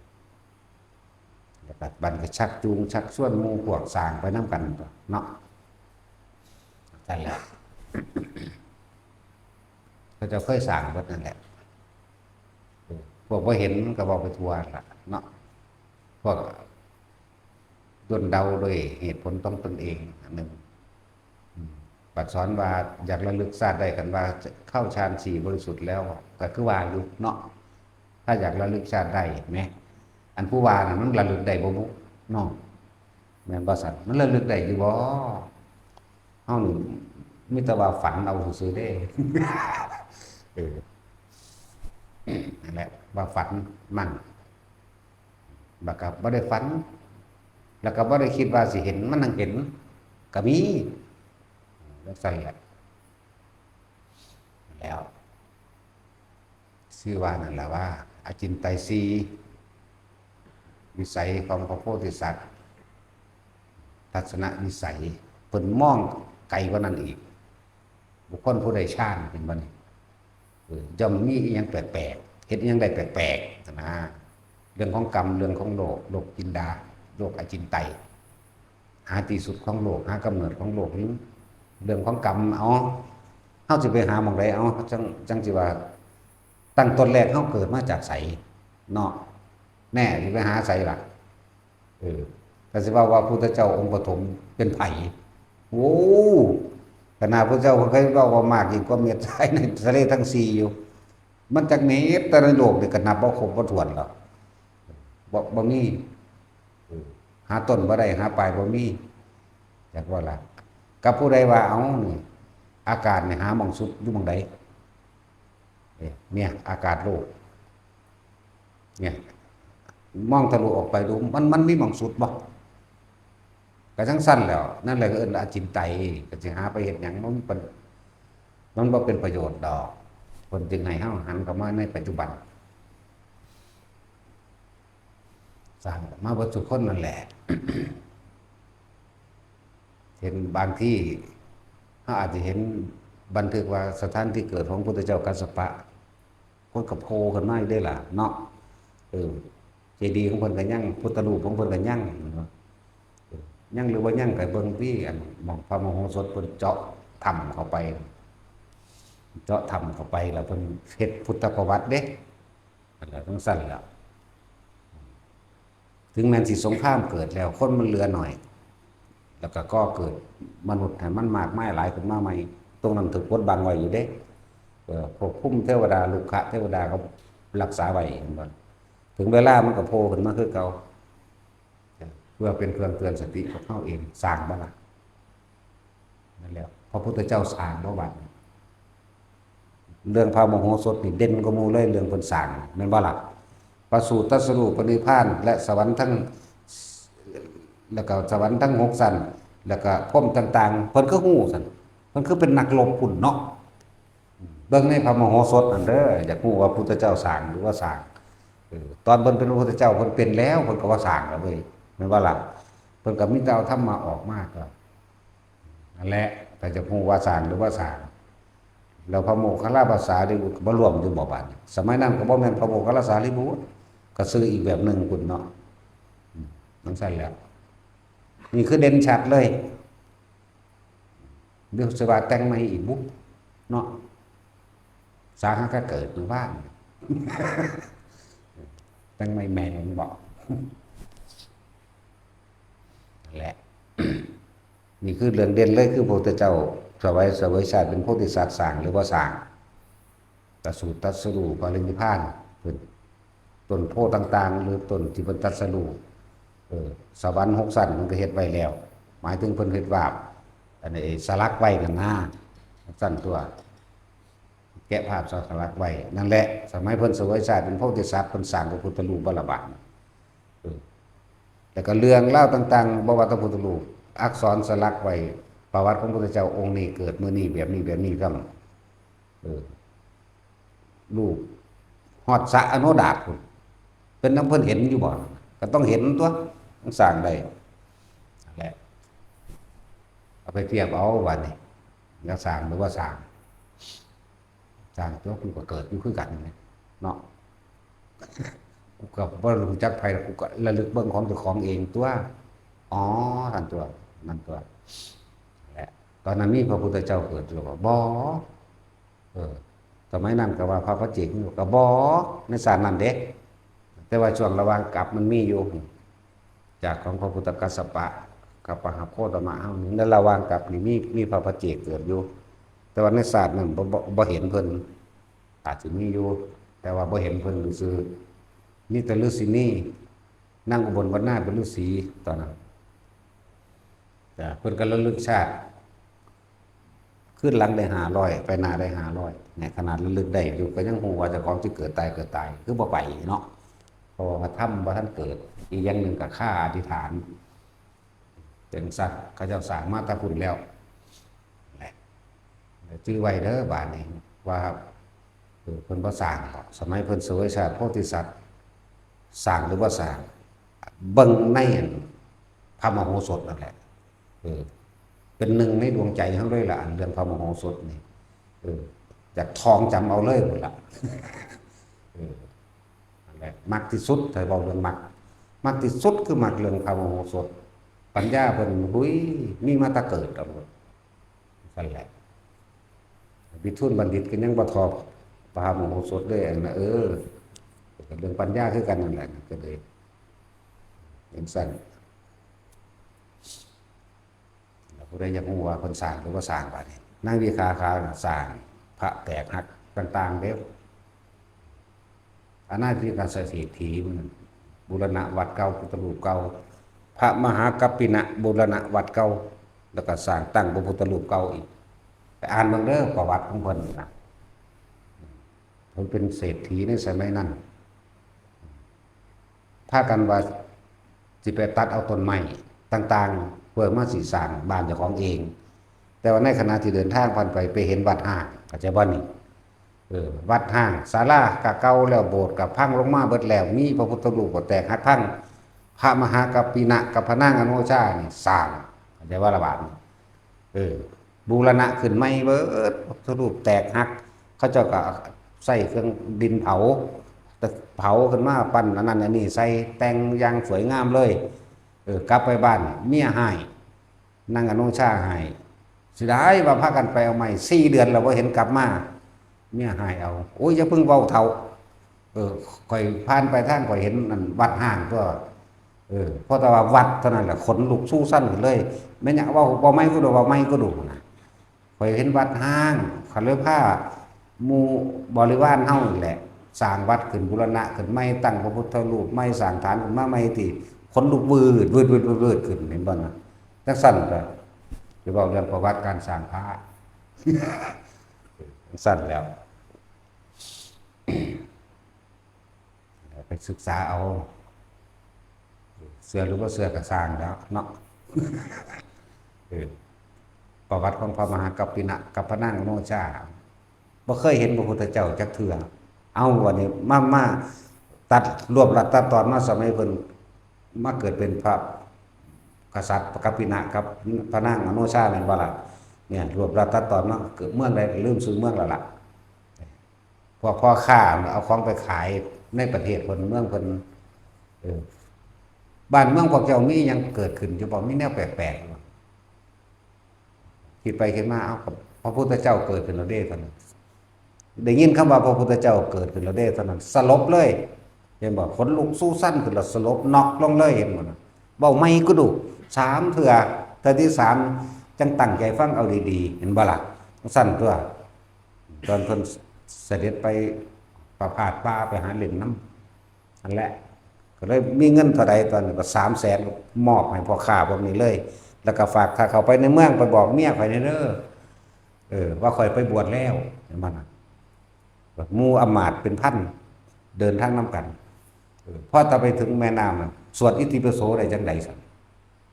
แล้วก็บัดนี้ก็ชักจูงชักชวนหมู่พวกสร้างไปนำกันเนาะ นั่นแหละ เขาเจ้าเคยสร้างเบิดนั่นแหละ เออ พวกบ่เห็นก็เว้าไปทั่วล่ะเนาะ พวกด้นเดาโดยเหตุผลของตนเองอันหนึ่ง อืม บัดสอนว่าอยากระลึกชาติได้ คันว่าเข้าฌานสี่บริสุทธิ์แล้ว ก็คือว่าอยู่เนาะ ถ้าอยากระลึกชาติได้แหม อันผู้ว่าน่ะมันระลึกได้บ่บุเนาะ แม่นบ่ซั่น มันระลึกได้อยู่บ่ เฮานี่มีแต่ว่าฝันเอาซื่อๆเด้ เออ นั่นแหละ ว่าฝันมั่ง แล้วก็บ่ได้ฝัน แล้วก็บ่ได้คิดว่าสิเห็น มันนั่งเห็น ก็มี จั่งซั่นแหละ แล้ว ชื่อว่านั่นแหละว่า อจินไตยสี่ วิสัยของพระโพธิสัตว์ ทัศนวิสัย เพิ่นมองไกลกว่านั้นอีก บุคคลผู้ได้ฌาน เห็นบ่นี่ เออ ย่อมมีอิหยังแปลกๆ เฮ็ดอิหยังได้แปลกๆ นะ เรื่องของกรรม เรื่องของโลก โลกกินดา โลกอจินไตย หาที่สุดของโลก หากำเนิดของโลกนี่ เรื่องของกรรม เอา เฮาสิไปหาหม่องใด เอา จั่ง จั่งสิว่า ตั้งต้นแรกเฮาเกิดมาจากไสเนาะ แน่ สิไปหาไสล่ะ เออ ก็สิว่า ว่าพุทธเจ้าองค์ปฐมเป็นไผ โอ้ ขนาดพุทธเจ้าเพิ่นเคยเว้าว่ามากยิ่งกว่าเม็ดทรายในทะเลทั้งสี่อยู่ มันจักเม็ด แต่ในโลกนี่ก็นับบ่ครบบ่ถ้วนแล้ว บ่ บ่มี เออ หาต้นบ่ได้ หาปลายบ่มี จักว่าล่ะ กับผู้ใดว่า เอ้า นี่ อากาศนี่หาหม่องสุดอยู่หม่องใด เออ เนี่ย อากาศโลก เนี่ย มองทะลุออกไปดู มัน มันมีหม่องสุดบ่ ก็จั่งซั่นแหล้ว นั่นแหละก็เอิ้นอจินไตย ก็สิหาไปเฮ็ดหยัง มันเป็น มันบ่เป็นประโยชน์ดอก เพิ่นจึงให้เฮาหันเข้ามาในปัจจุบัน สร้างมาเบิดทุกคนนั่นแหละ เห็นบางที่ เราอาจจะเห็นบันทึกว่าสถานที่เกิดของพุทธเจ้ากัสสปะ คนก็โผล่ขึ้นมาอยู่เด้ล่ะเนาะ เออ เจดีย์ของเพิ่นก็ยัง พุทธรูปของเพิ่นก็ยัง เออ ยังหรือว่ายัง ก็เบิ่งที่อันหม่องพระมโหสถเพิ่นเจาะถ้ำเข้าไป เจาะถ้ำเข้าไปแล้วเพิ่นเฮ็ดพุทธประวัติเด้ นั่นแหละ จั่งซั้นแหละ ถึงแม้นสิสงครามเกิดแล้ว คนมันเหลือหน่อย แล้วก็ก่อเกิดมนุษย์ให้มันมากมายหลายขึ้นมาใหม่ ตรงนั้นถูกบดบังไว้อยู่เด้ เออ พวกภูมิเทวดา รุกขเทวดาเขารักษาไว้ เห็นบ่ ถึงเวลามันก็โผล่ขึ้นมาคือเก่า เพื่อเป็นเครื่องเตือนสติพวกเราเอง สร้างบ่ล่ะ นั่นแหละ พระพุทธเจ้าสร้างบ่บัดนี้ เรื่องพระมโหสถนี่เด่นกว่าหมู่เลย เรื่องเพิ่นสร้าง แม่นบ่ล่ะ ประสูติตรัสรู้ปรินิพพาน และสวรรค์ทั้ง แล้วก็สวรรค์ทั้งหกชั้น แล้วก็พรหมต่างๆ เพิ่นคือฮู้ซั่น เพิ่นคือเป็นนักรบพุ้นเนาะ เบิ่งในพระมโหสถนั่นเด้อ อยากฮู้ว่าพุทธเจ้าสร้างหรือว่าสร้าง เออ ตอนเพิ่นเป็นพระพุทธเจ้าเพิ่นเป็นแล้ว เพิ่นก็ว่าสร้างแล้วเว้ย แม่นบ่ล่ะ เพิ่นก็มีแต่เอาธรรมะออกมาก็ นั่นแหละ ถ้าจะฮู้ว่าสร้างหรือว่าสร้าง แล้วพระโมคคัลลาภาษาริบุตรก็บ่รวมอยู่บ่บัดนี้ สมัยนั้นก็บ่แม่นพระโมคคัลลาสารีบุตร ก็ชื่ออีกแบบหนึ่งพุ้นเนาะ อืม จั่งซั้นแหละ นี่คือเด่นชัดเลย เดี๋ยวสิว่าแต่งใหม่อีกบุเนาะ สาหาก็เกิดอยู่บ้าน แต่งใหม่แม่นบ่ นั่นแหละ นี่คือเรื่องเด่นเลย คือพระพุทธเจ้าเสวย เสวยชาติเป็นโพธิสัตว์ สร้างหรือบ่สร้าง ประสูติตรัสรู้ปรินิพพาน เป็นต้นโพธิ์ต่างๆ หรือต้นที่เพิ่นตรัสรู้ เออ สวรรค์หกชั้นเพิ่นก็เฮ็ดไว้แล้ว หมายถึงเพิ่นเฮ็ดวาด อันนี้สลักไว้นั่นนะ จั่งซั้นตัว แกะภาพสลักไว้ นั่นแหละ สมัยเพิ่นเสวยชาติเป็นโพธิสัตว์ เพิ่นสร้างพระพุทธรูปบ่ล่ะบาด เออ แล้วก็เรื่องราวต่างๆ บ่ว่าแต่พุทธรูป อักษรสลักไว้ ประวัติของพระพุทธเจ้าองค์นี้เกิดมื้อนี้ แบบนี้ แบบนี้ซ้ำ เออ รูปฮอดสระอโนดาตพุ้น เป็นนำเพิ่นเห็นอยู่บ่ ก็ต้องเห็นตัว มันสร้างได้ นั่นแหละ เอาไปเทียบเอาบัดนี้ อยากสร้างหรือว่าสร้าง สร้างตัว กูก็เกิดอยู่คือกันนี่แหละเนาะ กูก็บ่รู้จักไผ กูก็ระลึกเบิ่งของเจ้าของเองตัว อ๋อ นั่นตัว นั่นตัว แหละ ตอนนั้นมีพระพุทธเจ้าเกิดอยู่บ่ บ่ เออ สมัยนั้นก็ว่าพระปัจเจกมีบ่ ก็บ่ ในชาตินั้นเด้ แต่ว่าช่วงระหว่างกลับมันมีอยู่ จากของพระพุทธกัสสปะ กับมหาโคตมะเฮานี่ ในระหว่างกลับนี่มี มีพระปัจเจกเกิดอยู่ แต่ว่าในชาตินั้นบ่ บ่ บ่เห็นเพิ่น อาจสิมีอยู่ แต่ว่าบ่เห็นเพิ่นซื่อ มีแต่ฤาษีนี นางอุบลวรรณาเป็นฤาษีตอนนั้น จ้ะ เพิ่นก็ระลึกชาติ คืนหลังได้ห้าร้อย ไปหน้าได้ห้าร้อย เนี่ย ขนาดระลึกได้อยู่ ก็ยังฮู้ว่าเจ้าของสิเกิดตาย เกิดตาย คือบ่ไปเนาะ เพราะว่าธรรมบ่ทันเกิด อีกอย่างหนึ่งก็คาอธิษฐาน จั่งซั้น เขาเจ้าสร้างมาแต่พุ้นแล้ว แหละ จื่อไว้เด้อบาดนี้ ว่า เออ เพิ่นบ่สร้างดอก สมัยเพิ่นเสวยชาติโพธิสัตว์ สร้างหรือบ่สร้าง เบิ่งในอันพระมโหสถนั่นแหละ เออ เป็นหนึ่งในดวงใจเฮาเลยล่ะ อันเรื่องพระมโหสถนี่ เออ อยากท่องจำเอาเลยพุ้นล่ะ เออ นั่นแหละ มักที่สุด ถ้าเว้าเรื่องมัก มักที่สุดคือมักเรื่องพระมโหสถ ปัญญาเพิ่น หุย มีมาแต่เกิดเอาโลด นั่นแหละ วิทูลบัณฑิตก็ยังบ่เท่าพระมโหสถเลย อันนั้น เออ เรื่องปัญญาคือกันนั่นแหละ ก็เลยจั่งซั้น แล้วผู้ใดอยากฮู้ว่าเพิ่นสร้างหรือบ่สร้างบาดนี้ นางวิสาขาน่ะสร้างพระแตกหักต่างๆ เด้ อนาถปิณกเศรษฐีมันบูรณะวัดเก่า พุทธรูปเก่า พระมหากัปปินะบูรณะวัดเก่า แล้วก็สร้างตั้งพระพุทธรูปเก่าอีก ไปอ่านเบิ่งเด้อ ประวัติของเพิ่นนะ เพิ่นเป็นเศรษฐีในสมัยนั้น พากันว่าสิไปตัดเอาต้นไม้ต่างๆ เพื่อมาสิสร้างบ้านเจ้าของเอง แต่ว่าในขณะที่เดินทางผ่านไป ไปเห็นวัดฮ้าง เข้าใจบ่นี่ เออ วัดฮ้าง ศาลากะเก่าแล้ว โบสถ์กะพังลงมาเบิดแล้ว มีพระพุทธรูปก็แตกหักพัง พระมหากัปปินะกับพระนางอโนชานี่สร้าง เข้าใจว่าละบาดนี้ เออ บูรณะขึ้นใหม่เบิด พระพุทธรูปแตกหัก เขาเจ้าก็ใส่เครื่องดินเผา แต่เผาขึ้นมาปั้นอันนั้นอันนี้ใส่แต่งอย่างสวยงามเลย เออ กลับไปบ้านเมียฮ้าย นางอโนชาฮ้าย เสียดายว่าพากันไปเอาใหม่ สี่เดือนแล้วบ่เห็นกลับมา เมียฮ้ายเอา โอ้ย อย่าเพิ่งเว้าเฒ่า เออ ข่อยผ่านไปทางข่อยเห็นนั่นวัดฮ้างตัว เออ พอแต่ว่าวัดเท่านั้นแหละขนลุกสู้สั่นขึ้นเลย แม่นหยัง เว้า เว้าใหม่ก็ดู เว้าใหม่ก็ดูนะ ข่อยเห็นวัดฮ้าง ข้อยเลยพาหมู่บริวารเฮานั่นแหละ สร้างวัดขึ้น บูรณะขึ้นใหม่ ตั้งพระพุทธรูปใหม่ สร้างฐานขึ้นมาใหม่ ที่ขนลุกวืด วืด วืด วืด วืดขึ้น เห็นบ่นะ จังซั่นก็ สิเว้าเรื่องประวัติการสร้างพระ จังซั่นแล้ว ไปศึกษาเอา เชื่อหรือบ่เชื่อก็ซ่างแล้วเนาะ เออ ประวัติของพระมหากัปปินะกับพระนางอโนชา บ่เคยเห็นพระพุทธเจ้าจักเทื่อ เอาวันนี้มา มาตัด รวบรัดตัดตอนมาสมัยเพิ่นมาเกิดเป็นพระกษัตริย์กัปปินะกับพระนางอโนชาแม่นบ่ล่ะ เนี่ย รวบรัดตัดตอนมาเกิดเมืองใดลืมชื่อเมืองแล้วล่ะ พวกพ่อค้าเอาของไปขายในประเทศเพิ่นเมืองเพิ่น เออ บ้านเมืองพวกเจ้ามีหยังเกิดขึ้นอยู่บ่ มีแนวแปลกๆอยู่บ่ คิดไปคิดมา เอ้า ก็พระพุทธเจ้าเกิดขึ้นแล้วเด้ เท่านั้น ได้ยินคำว่าพระพุทธเจ้าเกิดขึ้นแล้วเด้ เท่านั้น สลบเลย เห็นบ่ ขนลุกสู้สั่นขึ้นแล้ว สลบน็อกลงเลย เห็นบ่นะ เว้าใหม่ก็ดู สามเทื่อ เทื่อที่สาม จังตั้งใจฟังเอาดีๆ เห็นบ่ล่ะ สั่นตัว ตอนเพิ่นเสด็จไปประพาสป่าไปหาเล่นนำ นั่นแหละ ก็เลยมีเงินเท่าใด ตอนนั้นก็สามแสน มอบให้พ่อค้าพวกนี้เลย แล้วก็ฝาก ถ้าเข้าไปในเมืองไปบอกเมียข่อยแหน่เด้อ เออ ว่าข่อยไปบวชแล้ว เห็นบ่นะ หมู่อำมาตย์เป็นพัน เดินทางนำกัน เออ พอแต่ไปถึงแม่น้ำน่ะ สวดอิติปิโสได้จังใด๋ซั่น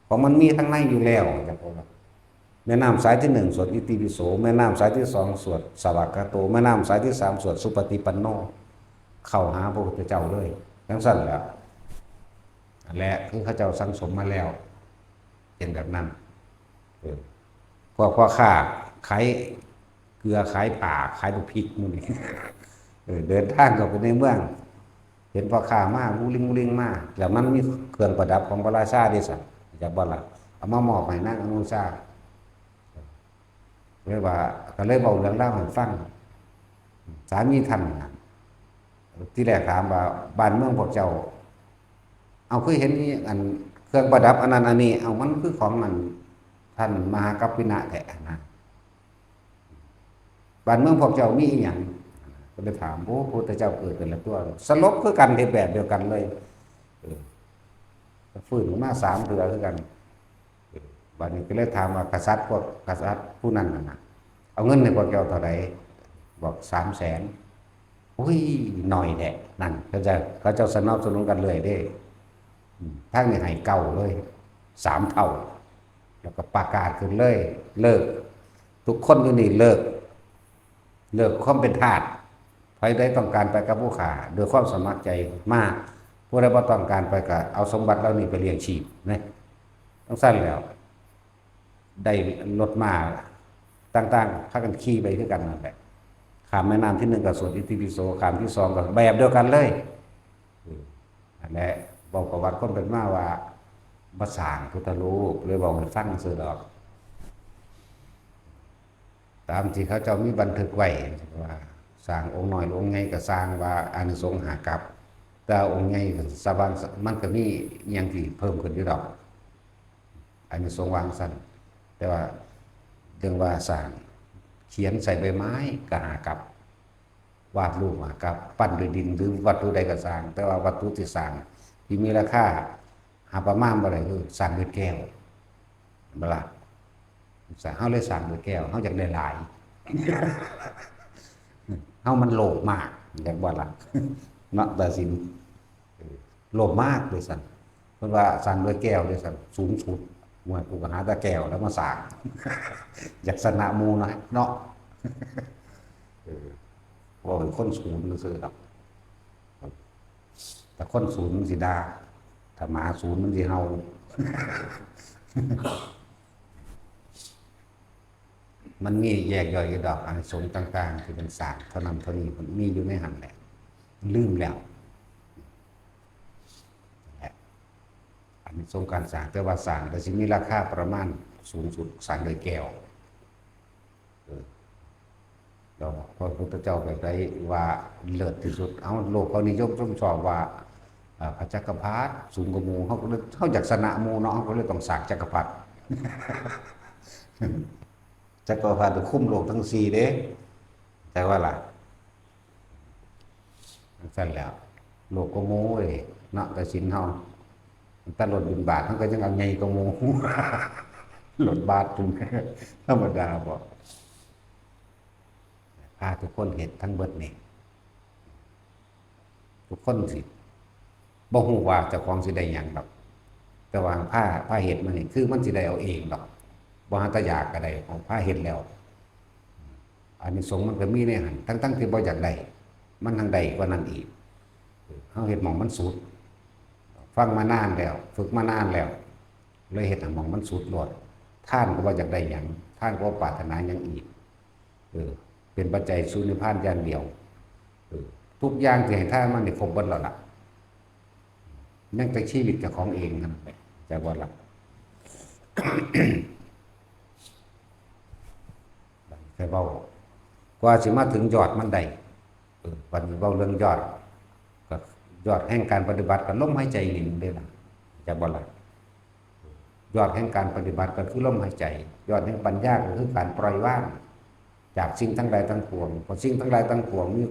เพราะมันมีทั้งในอยู่แล้ว จังว่า แม่น้ำสายที่หนึ่งสวดอิติปิโส แม่น้ำสายที่สองสวดสวากขาโต แม่น้ำสายที่สามสวดสุปฏิปันโน เข้าหาพระพุทธเจ้าเลย จังซั่นแหละ นั่นแหละ คือเขาเจ้าสั่งสมมาแล้ว เป็นแบบนั้น เออ พวกพ่อค้าขายเกลือ ขายป่า ขายบักพริกหมู่นี้ เออ เดินทางเข้าไปในเมือง เห็นพ่อค้ามา วุ้งลิงวุ้งลิงมา แล้วมันมีเครื่องประดับของพระราชาเด้ซั่น จักบ่ล่ะ เอามามอบให้นางอโนชา เลยว่า ก็เลยเว้าเรื่องราวให้ฟัง สามีท่านน่ะ ที่แรกถามว่า บ้านเมืองพวกเจ้า เอา คือเห็นมีอันเครื่องประดับอันนั้นอันนี้ เอา มันคือของอันท่านมหากัปปินะแท้นะ บ้านเมืองพวกเจ้ามีอีหยัง ก็เลยถาม โอ้ พระพุทธเจ้าเกิดขึ้นแล้วตัว สลบคือกัน เฮ็ดแบบเดียวกันเลย เออ ก็ฟื้นขึ้นมาสามเทื่อคือกัน เออ บัดนี้ก็เลยถามว่ากษัตริย์พวกกษัตริย์ผู้นั้นน่ะนะ เอาเงินให้พวกเจ้าเท่าใด บอกสามแสน อุ้ย น้อยแท้ นั่น เขาเจ้า เขาเจ้าสนับสนุนกันเรื่อยเด้ อืม ทางนี้ให้เก้าเลย สามเท่า แล้วก็ประกาศขึ้นเลย เลิก ทุกคนอยู่นี่เลิก เลิกความเป็นทาส ใผใดต้องการไปกับผู้ข้า โดยความสมัครใจมา ผู้ใดบ่ต้องการไปก็เอาสมบัติเหล่านี้ไปเลี้ยงชีพนะ จังซั่นแล้ว ได้รถม้าต่างๆ พากันขี่ไปคือกันนั่นแหละ ข้ามแม่น้ำที่หนึ่งก็สวดอิติปิโส ข้ามที่สองก็แบบเดียวกันเลย อืม นั่นแหละ บอกประวัติความเป็นมาว่า มาสร้างพุทธรูป เลยบอกให้ฟังซื่อดอก ตามที่เขาเจ้ามีบันทึกไว้ว่า สร้างองค์น้อยองค์ใหญ่ก็สร้างว่าอานิสงส์ห้ากัป แต่องค์ใหญ่สะบานมันก็มีอิหยังที่เพิ่มขึ้นอยู่ดอก อานิสงส์วางซั่น แต่ว่าเรื่องว่าสร้าง เขียนใส่ใบไม้ก็ห้ากัป วาดรูปห้ากัป ปั้นด้วยดินหรือวัตถุใดก็สร้าง แต่ว่าวัตถุที่สร้างที่มีราคาหาประมาณบ่ได้คือสร้างด้วยแก้ว เห็นบ่ล่ะ เฮาเลยสร้างด้วยแก้ว เฮาอยากได้หลาย เฮามันโลภมาก อยากบ่ล่ะ เนาะ ตาสิน เออ โลภมากเลยซั่น เพิ่นว่าสร้างด้วยแก้วเลยซั่น สูงสุด โอ้ย กูก็หาแต่แก้วแล้วมาสร้าง อยากชนะหมู่นะ เนาะ เออ เว้าเป็นคนสูงซื่อๆดอก แต่คนสูงมันสิด่า ถ้าหมาสูนมันสิเห่า มันมีแยกย่อยอยู่ดอก อานิสงส์ต่างๆ ที่เป็นสร้างเท่านั้นเท่านี้ มันมีอยู่ในหั้นแหละ ลืมแล้ว นั่นแหละ อานิสงส์การสร้าง แต่ว่าสร้างก็สิมีราคาประมาณสูงสุด สร้างด้วยแก้ว เออ แล้วพระพุทธเจ้าก็ได้ว่าเลิศที่สุด เอ้า โลกเขานิยมชมชอบว่า อ่า พระจักรพรรดิสูงกว่าหมู่ เขาก็เลย เขาอยากชนะหมู่เนาะ เขาก็เลยต้องสร้างจักรพรรดิ จักรพรรดิคุมโลกทั้งสี่เด้ แต่ว่าล่ะ จั่งซั่นแหล้ว โลกก็โม้เว้ย เนาะ กฐินเฮา แต่รถบิณฑบาตเฮาก็ยังเอาใหญ่กว่าหมู่ รถบาตรพุ้น ธรรมดาบ่ พาทุกคนเฮ็ดทั้งเบิดนี่ ทุกคนสิบ่ฮู้ว่าเจ้าของสิได้หยังดอก แต่ว่าพา พาเฮ็ดมานี่ คือมันสิได้เอาเองดอก บ่หาแต่อยากก็ได้ ของพาเฮ็ดแล้ว อานิสงส์มันก็มีในหั้น ทั้งๆที่บ่อยากได้ มันทั้งได้กว่านั้นอีก เฮาเฮ็ดหม่องมันสุด ฟังมานานแล้ว ฝึกมานานแล้ว เลยเฮ็ดให้หม่องมันสุดโลด ทานก็บ่อยากได้หยัง ทานก็บ่ปรารถนาหยังอีก เออ เป็นปัจจัยสู่นิพพานอย่างเดียว เออ ทุกอย่างที่ให้ทานมานี่ครบเบิดแล้วล่ะ ยังแต่ชีวิตเจ้าของเองนั่นแหละ ใจบ่ล่ะ บัดนี้ค่อยเว้า กว่าสิมาถึงยอดมันได้ เออ บัดนี้เว้าเรื่องยอด ก็ยอดแห่งการปฏิบัติก็ลมหายใจนี่เด้ล่ะ ใจบ่ล่ะ ยอดแห่งการปฏิบัติก็คือลมหายใจ ยอดแห่งปัญญาก็คือการปล่อยวางจากสิ่งทั้งหลายทั้งปวง เพราะสิ่งทั้งหลายทั้งปวงมี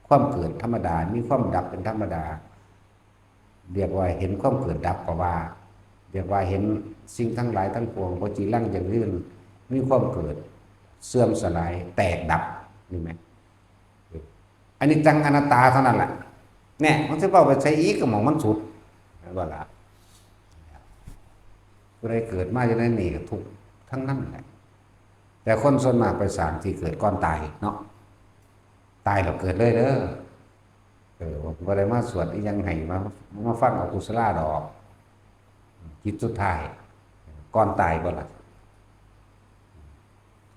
ความเกิดธรรมดา มีความดับเป็นธรรมดา เรียกว่าเห็นความเกิดดับก็ว่า เรียกว่าเห็นสิ่งทั้งหลายทั้งปวง บ่จีรังยั่งยืน มีความเกิด เสื่อมสลาย แตกดับ นี่แหม อนิจจังอนัตตาเท่านั้นแหละ เนี่ย มันสิเว้าไปใส่อีกก็หม่องมันสุด แม่นบ่ล่ะ ผู้ใดเกิดมาอยู่ในนี่ก็ทุกข์ทั้งนั้นแหละ แต่คนส่วนมากไปสร้างที่เกิดก่อนตายเนาะ ตายแล้วเกิดเลยเด้อ เออ บ่ได้มาสวดอีหยังให้ มา มาฟังเอากุศลาดอก จิตสุดท้าย ก่อนตายบ่ล่ะ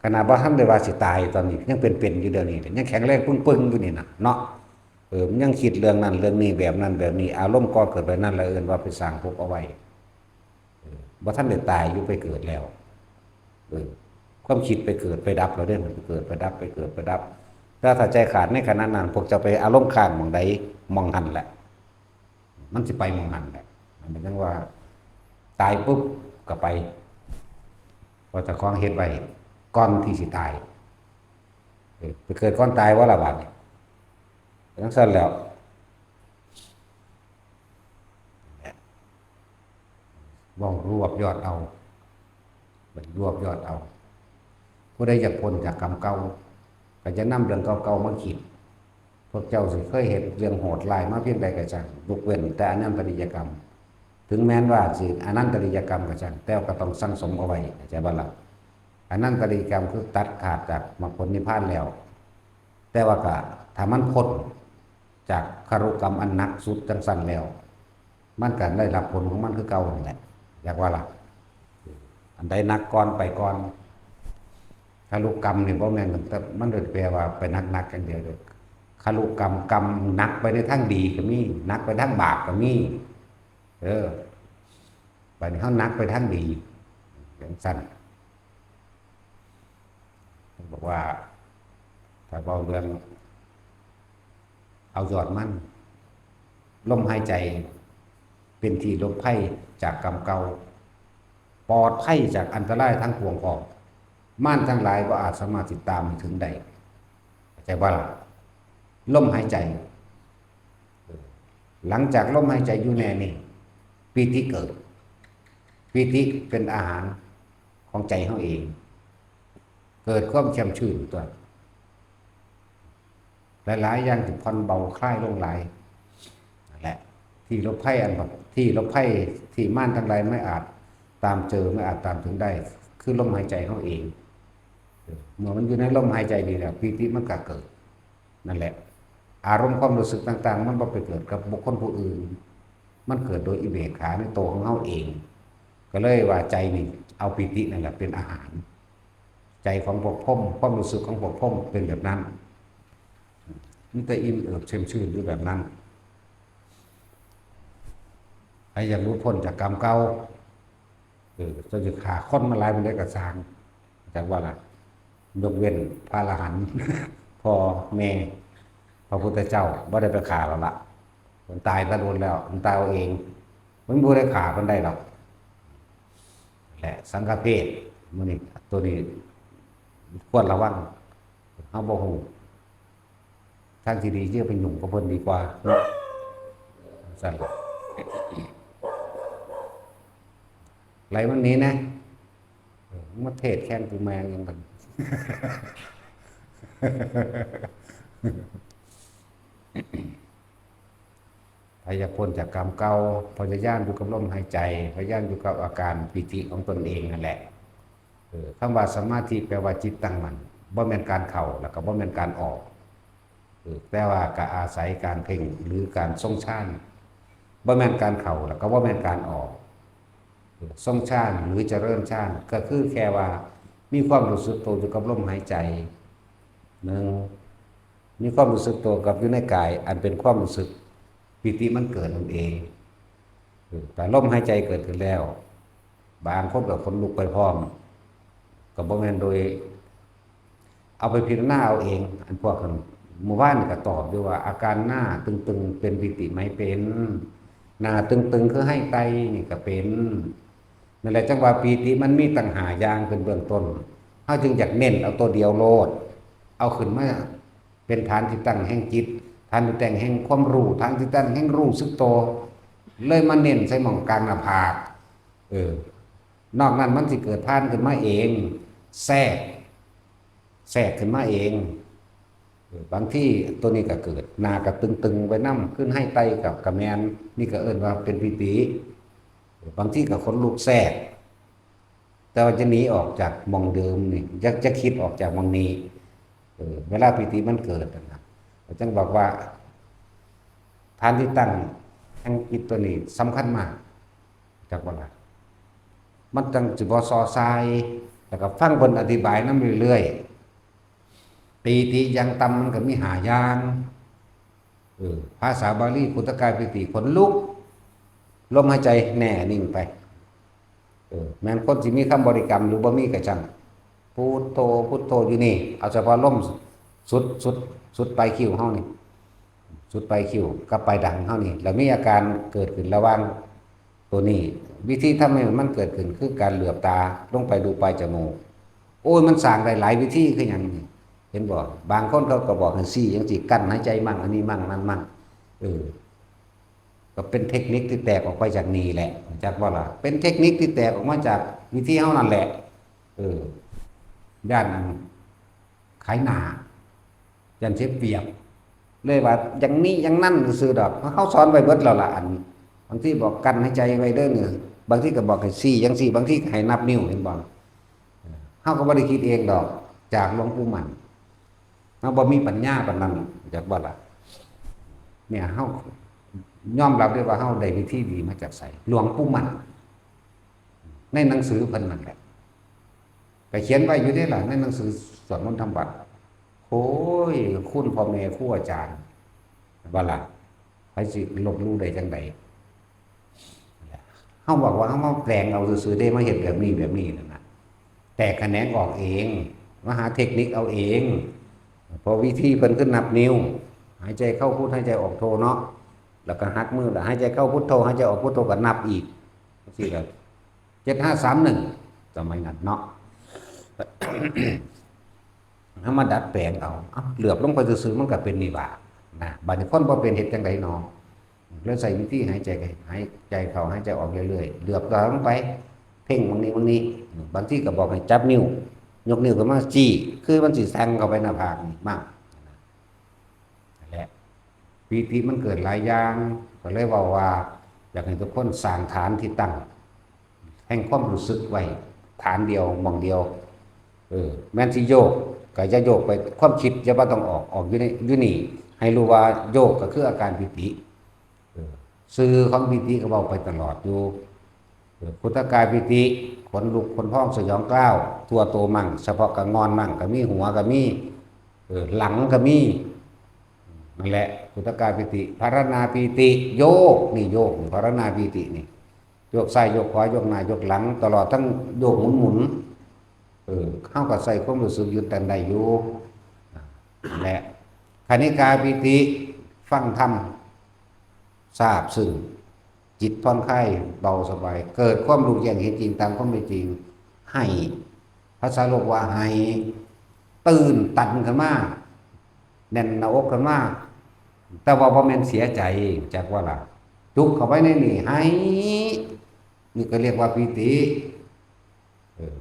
ขนาดบ่ทันได้ว่าสิตายตอนนี้ ยังเป็นๆอยู่เดี๋ยวนี้ ยังแข็งแรงปึงๆอยู่นี่นะเนาะ เออ มันยังคิดเรื่องนั้นเรื่องนี้ แบบนั้นแบบนี้ อารมณ์ก่อเกิดแบบนั้น แล้วเอิ้นว่าไปสร้างภพเอาไว้ เออ บ่ทันได้ตายอยู่ ไปเกิดแล้ว เออ ความคิดไปเกิดไปดับแล้วเด้ มันไปเกิดไปดับ ไปเกิดไปดับ แต่ถ้าใจขาดในขณะนั้น พวกเจ้าไปอารมณ์ค้างหม่องใด หม่องหั้นแหละ มันสิไปหม่องหั้นแหละ มันจั่งว่า ตายปุ๊บก็ไป เพราะเจ้าของเฮ็ดไว้ก่อนที่สิตาย เออ ไปเกิดก่อนตายบ่ล่ะบาดนี้ จั่งซั่นแหล้ว เว้ารวบยอดเอา รวบยอดเอา ผู้ใดอยากพ้นจากกรรมเก่า ก็จะนำเรื่องเก่าๆมาคิด พวกเจ้าสิเคยเฮ็ดเรื่องโหดร้ายมาเพียงใดก็ช่าง ยกเว้นแต่อนันตริยกรรม ถึงแม้นว่าสิอนันตริยกรรมก็ช่าง แต่ก็ต้องสั่งสมเอาไว้ เข้าใจบ่ล่ะ อนันตริยกรรมคือตัดขาดจากมรรคผลนิพพานแล้ว แต่ว่าก็ถ้ามันพ้นจากคารุกรรมอันหนักสุดจั่งซั่นแล้ว มันก็ได้รับผลของมันคือเก่านั่นแหละ อยากว่าล่ะ อันใดหนักก่อนไปก่อน คารุกรรมนี่บ่แม่น แต่มันบ่ได้แปลว่าไปหนักๆอย่างเดียวเด้อ คารุกรรม กรรมหนักไปในทางดีก็มี หนักไปทางบาปก็มี เออ บัดนี้เฮาหนักไปทางดี จั่งซั่น บอกว่า ถ้าเว้าเรื่อง เอายอดมัน ลมหายใจ เป็นที่หลบภัยจากกรรมเก่า ปลอดภัยจากอันตรายทั้งปวงออก มารทั้งหลายบ่อาจสามารถติดตามถึงได้ เข้าใจบ่ล่ะ ลมหายใจ หลังจากลมหายใจอยู่แน่นิ่ง ปีติเกิด ปีติเป็นอาหารของใจเฮาเอง เกิดความแช่มชื่นตัว หลายๆอย่างที่ผ่อนเบาคลายลงหลาย นั่นแหละ ที่หลบภัยอัน ที่หลบภัยที่มารทั้งหลายไม่อาจตามเจอ ไม่อาจตามถึงได้ คือลมหายใจเฮาเอง เมื่อมันอยู่ในลมหายใจนี่แหละ ปีติมันก็เกิด นั่นแหละ อารมณ์ความรู้สึกต่างๆ มันบ่ไปเกิดกับบุคคลผู้อื่น มันเกิดโดยอุเบกขาในตัวของเฮาเอง ก็เลยว่าใจนี่เอาปีตินั่นแหละเป็นอาหาร ใจของพวกพรหม ความรู้สึกของพวกพรหมเป็นแบบนั้น มันจะอิ่มเอิบเชื่อมชื่นอยู่แบบนั้น ใครอยากหลุดพ้นจากกรรมเก่า เออ เจ้าจะฆ่าคนมาหลายปานใดก็ซ่าง จักว่าล่ะ ยกเว้นพระอรหันต์ พ่อแม่ พระพุทธเจ้าบ่ได้ไปฆ่าแล้วล่ะ มันตายซะโดนแล้ว มันตายเอาเอง มันบ่ได้ฆ่าเพิ่นได้ดอก และสังฆเพศ มื้อนี้ ตัวนี้ควรระวัง เฮาบ่ฮู้ ทางที่ดีเชื่อไปหยุ่งกับเพิ่นดีกว่าเนาะ สั่นล่ะ ไล่มันหนีนะ เออ มาเทศแข่งกูแมงยังกัน ถ้าอยากพ้นจากกรรมเก่า พยายามอยู่กับลมหายใจ พยายามอยู่กับอาการปีติของตนเองนั่นแหละ เออ คำว่าสมาธิแปลว่าจิตตั้งมั่น บ่แม่นการเข้า แล้วก็บ่แม่นการออก เออ แต่ว่าก็อาศัยการเพ่งหรือการทรงฌาน บ่แม่นการเข้า แล้วก็บ่แม่นการออก เออ ทรงฌานหรือเจริญฌาน ก็คือแค่ว่ามีความรู้สึกตัวอยู่กับลมหายใจ หนึ่ง มีความรู้สึกตัวกับอยู่ในกาย อันเป็นความรู้สึกปีติมันเกิดนั่นเอง เออ แต่ลมหายใจเกิดขึ้นแล้ว บางคนก็ขนลุกไปพร้อม ก็บ่แม่นโดย เอาไปพิจารณาเอาเอง อันพวกนั้น เมื่อวานนี่ก็ตอบอยู่ว่า อาการหน้าตึงๆ เป็นปีติไหม เป็น หน้าตึงๆ คือไห้ไตนี่ก็เป็น นั่นแหละ จังว่าปีติมันมีตั้งห้าอย่างเป็นเบื้องต้น เฮาจึงอยากเน้นเอาตัวเดียวโลด เอาขึ้นมาเป็นฐานที่ตั้งแห่งจิต ฐานที่ตั้งแห่งความรู้ ฐานที่ตั้งแห่งรู้สึกตัว เลยมาเน้นใส่หม่องกลางหน้าผาก เออ นอกนั้นมันสิเกิดผ่านขึ้นมาเอง แทรก แทรกขึ้นมาเอง เออ บางทีตัวนี้ก็เกิด หน้าก็ตึงๆ ไปนำ ขึ้นไห้ไตกับกะแมน นี่ก็เอิ้นว่าเป็นปีติ บางทีก็ขนลุกแทรก แต่ว่าจะหนีออกจากหม่องเดิมนี่ จะ จะคิดออกจากหม่องนี้ เออ เวลาปีติมันเกิดนั่นนะ ก็จังบอกว่า ฐานที่ตั้งแห่งจิตตัวนี้สำคัญมาก จักว่าล่ะ มันจังสิบ่ซอซาย แล้วก็ฟังเพิ่นอธิบายนำเรื่อยๆ ปีติอย่างต่ำมันก็มีห้าอย่าง เออ ภาษาบาลี ขุทกายปีติ ขนลุก ลมหายใจแน่นิ่งไป เออ แม่นคนสิมีคำบริกรรมหรือบ่มีก็ช่าง พุทโธ พุทโธอยู่นี่ เอาเฉพาะลมสุด สุด สุดปลายคิ้วเฮานี่ สุดปลายคิ้วกับปลายดังเฮานี่ แล้วมีอาการเกิดขึ้นระหว่างตัวนี้ วิธีทำให้มันเกิดขึ้นคือการเหลือบตาลงไปดูปลายจมูก โอ้ย มันสร้างได้หลายวิธีคือหยังนี่ เห็นบ่ บางคนเขาก็บอกให้ซี้จังซี่ กั้นหายใจมั่ง อันนี้มั่ง นั่นมั่ง เออ ก็เป็นเทคนิคที่แตกออกไปจากนี่แหละ จักว่าล่ะ เป็นเทคนิคที่แตกออกมาจากวิธีเฮานั่นแหละ เออ ย่านอันขายหน้า ย่านเสียเปรียบ เลยว่าอย่างนี้อย่างนั้นซื่อๆดอก เฮาสอนไว้เบิดแล้วล่ะ อัน บางทีบอกกั้นหายใจไว้เด้อเนี่ย บางทีก็บอกให้ซี้จังซี่ บางทีก็ให้นับนิ้ว เห็นบ่ เฮาก็บ่ได้คิดเองดอก จากหลวงปู่มั่น เฮาบ่มีปัญญาปานนั้น จักบ่ล่ะ เนี่ย เฮายอมรับได้ว่าเฮาได้วิธีดีมาจากไส หลวงปู่มั่น ในหนังสือเพิ่นนั่นแหละ ก็เขียนไว้อยู่เด้ล่ะ ในหนังสือสวดมนต์ทำวัตร โอ้ย คุณพ่อแม่ครูอาจารย์ บ่ล่ะ ไผสิลบหลู่ได้จังใด เฮาบอกว่าเฮามาแปลงเอาซื่อๆเด้ มาเฮ็ดแบบนี้แบบนี้นั่นน่ะ แตกแขนงออกเอง มาหาเทคนิคเอาเอง เพราะวิธีเพิ่นคือนับนิ้ว หายใจเข้าพุท หายใจออกโทเนาะ แล้วก็หักมือ แล้วหายใจเข้าพุทโธ หายใจออกพุทโธ ก็นับอีก จังซี่ก็ เจ็ดห้าสามหนึ่ง สมัยนั้นเนาะ เฮามาดัดแปลงเอา เอ้า เหลือบลงไปซื่อๆ มันก็เป็นนี่หว่า นะ บัดนี้คนบ่เป็นเฮ็ดจังใดเนาะ เลยใช้วิธีหายใจ หายใจเข้า หายใจออกเรื่อยๆ เหลือบตาลงไป เพ่งหม่องนี้หม่องนี้ บางทีก็บอกให้จับนิ้ว ยกนิ้วขึ้นมาจี้ คือมันสิสั่งเข้าไปหน้าผากนี่มั่ง นั่นแหละ ปีติมันเกิดหลายอย่าง ก็เลยเว้าว่า อยากให้ทุกคนสร้างฐานที่ตั้ง แห่งความรู้สึกไว้ ฐานเดียว หม่องเดียว เออ แม่นสิโยก ก็อย่าโยกไป ความคิดอย่าบ่ต้องออก ออกอยู่ใน อยู่นี่ ให้รู้ว่าโยกก็คืออาการปีติ เออ ซื่อของปีติก็เว้าไปตลอดอยู่ เออ ขุทกายปีติ ขนลุกขนพองสยองกล้าว ทั่วโตมั่ง เฉพาะกะงอนมั่ง กะมีหัวกะมี เออ หลังกะมี นั่นแหละ ขุทกายปีติ ภารณาปีติ โยก นี่โยก นี่ภารณาปีตินี่ โยกซ้ายโยกขวา โยกหน้าโยกหลัง ตลอดทั้งโยกหมุนหมุน เออ เฮาก็ใส่ความรู้สึกอยู่แต่ใดอยู่ นั่นแหละ คณิกาปีติ ฟังธรรม ซาบซึ้ง จิตผ่อนคลาย เบาสบาย เกิดความรู้แจ้งเห็นจริงตามความเป็นจริง ให้ ภาษาโลกว่าให้ ตื่นตันขึ้นมา แน่นหน้าอกขึ้นมา แต่ว่าบ่แม่นเสียใจ จักว่าล่ะ จุกเข้าไปในนี่ ให้ นี่ก็เรียกว่าปีติ เออ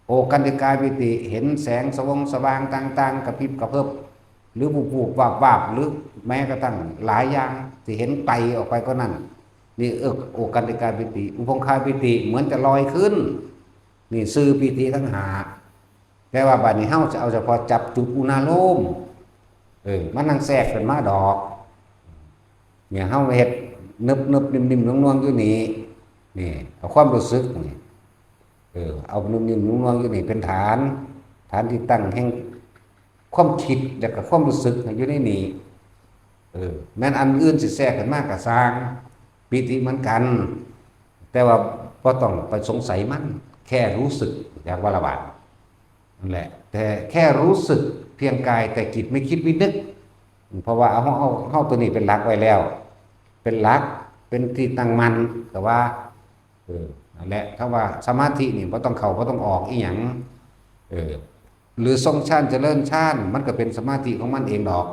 โอคันติกาปีติ เห็นแสงสวงสว่างต่างๆ กระพริบกระเพิบ หรือบูบๆ วาบๆ หรือแม้กระทั่งหลายอย่าง ที่เห็นไกลออกไปก็นั่น นี่เอิ้นโอคันติกาปีติ อุพงคาปีติ เหมือนจะลอยขึ้น นี่ซื่อปีติทั้งห้า แต่ว่าบัดนี้เฮาจะเอาเฉพาะจับจุดอุณาโลม เออ มันนั่งแทรกขึ้นมาดอก เนี่ย เฮาเฮ็ดนึบๆ นิ่มๆ นวลๆ อยู่นี่ นี่ เอาความรู้สึกนี่ เออ เอานุ่มนิ่มนุ่มนวลอยู่นี่เป็นฐาน ฐานที่ตั้งแห่งความคิด แล้วก็ความรู้สึกอยู่ในนี่ เออ แม้นอันอื่นสิแทรกขึ้นมาก็ซ่าง ปีติเหมือนกัน แต่ว่าบ่ต้องไปสงสัยมัน แค่รู้สึก อยากว่าละบาด นั่นแหละ แต่แค่รู้สึกเพียงกาย แต่จิตไม่คิดไม่นึก เพราะว่าเอา เอา เอาตัวนี้เป็นหลักไว้แล้ว เป็นหลัก เป็นที่ตั้งมั่น แต่ว่า เออ นั่นแหละ คำว่าสมาธินี่บ่ต้องเข้า บ่ต้องออกอีหยัง เออ หรือทรงฌานเจริญฌาน มันก็เป็นสมาธิของมันเองดอก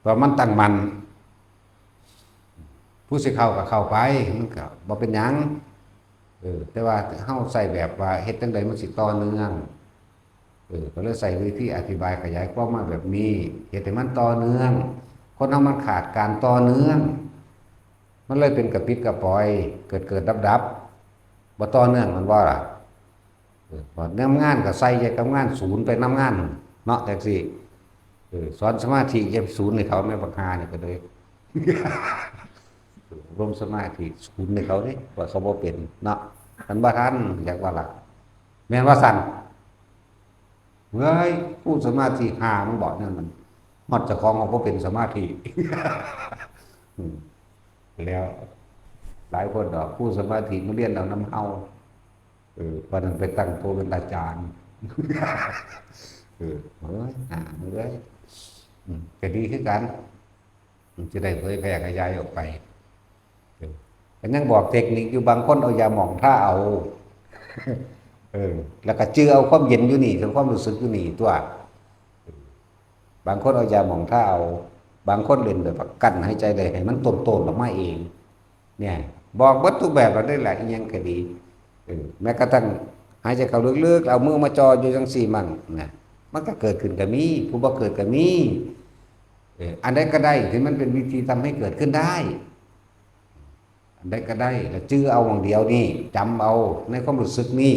เพราะมันตั้งมั่น ผู้สิเข้าก็เข้าไป มันก็บ่เป็นหยัง เออ แต่ว่าเฮาใช้แบบว่าเฮ็ดจั่งใดมันสิต่อเนื่อง เออ ก็เลยใช้วิธีอธิบายขยายความมาแบบนี้ เฮ็ดให้มันต่อเนื่อง คนเฮามันขาดการต่อเนื่อง มันเลยเป็นกระปิดกระป๋อย เกิดเกิดดับดับ บ่ต่อเนื่อง แม่นบ่ล่ะ เออ พอทำงานก็ใส่ใจกับงาน ศูนย์ไปนำงานเนาะ จั่งซี้ เออ สอนสมาธิอย่าศูนย์ให้เขา แม่บักห่านี่ก็เลย อบรมสมาธิศูนย์ให้เขาเด้ ว่าเขาบ่เป็นเนาะ มันบ่ทัน อยากว่าล่ะ แม่นว่าซั่น เฮ้ย ครูสมาธิห่ามันบอกแนวนั้น ฮอดเจ้าของก็บ่เป็นสมาธิ อืม แล้ว หลายคนดอก ครูสมาธิมาเรียนเอานำเฮา เออ ปานนั้นไปตั้งตัวเป็นอาจารย์ เออ เฮ้ย ห่ามึงเอ้ย อืม ก็ดีคือกัน มันจะได้เผยแพร่ขยายออกไป เออ ก็ยังบอกเทคนิคอยู่ บางคนเอายาหม่องทาเอา เออ แล้วก็จื่อเอาความเย็นอยู่นี่ กับความรู้สึกอยู่นี่ตั๊ว บางคนเอายาหม่องทาเอา บางคนเล่นแบบกั้นหายใจได้ ให้มันโตนๆ ออกมาเอง เนี่ย บอกเบิดทุกแบบแล้วได้แหละ อิหยังก็ดี เออ แม้กระทั่งหายใจเข้าลึกๆ เอามือมาจ่ออยู่จั่งซี้มั่งนะ มันก็เกิดขึ้นก็มี ผู้บ่เกิดก็มี เออ อันใดก็ได้ที่มันเป็นวิธีทำให้เกิดขึ้นได้ อันใดก็ได้ แล้วจื่อเอาหม่องเดียวนี่ จำเอาในความรู้สึกนี่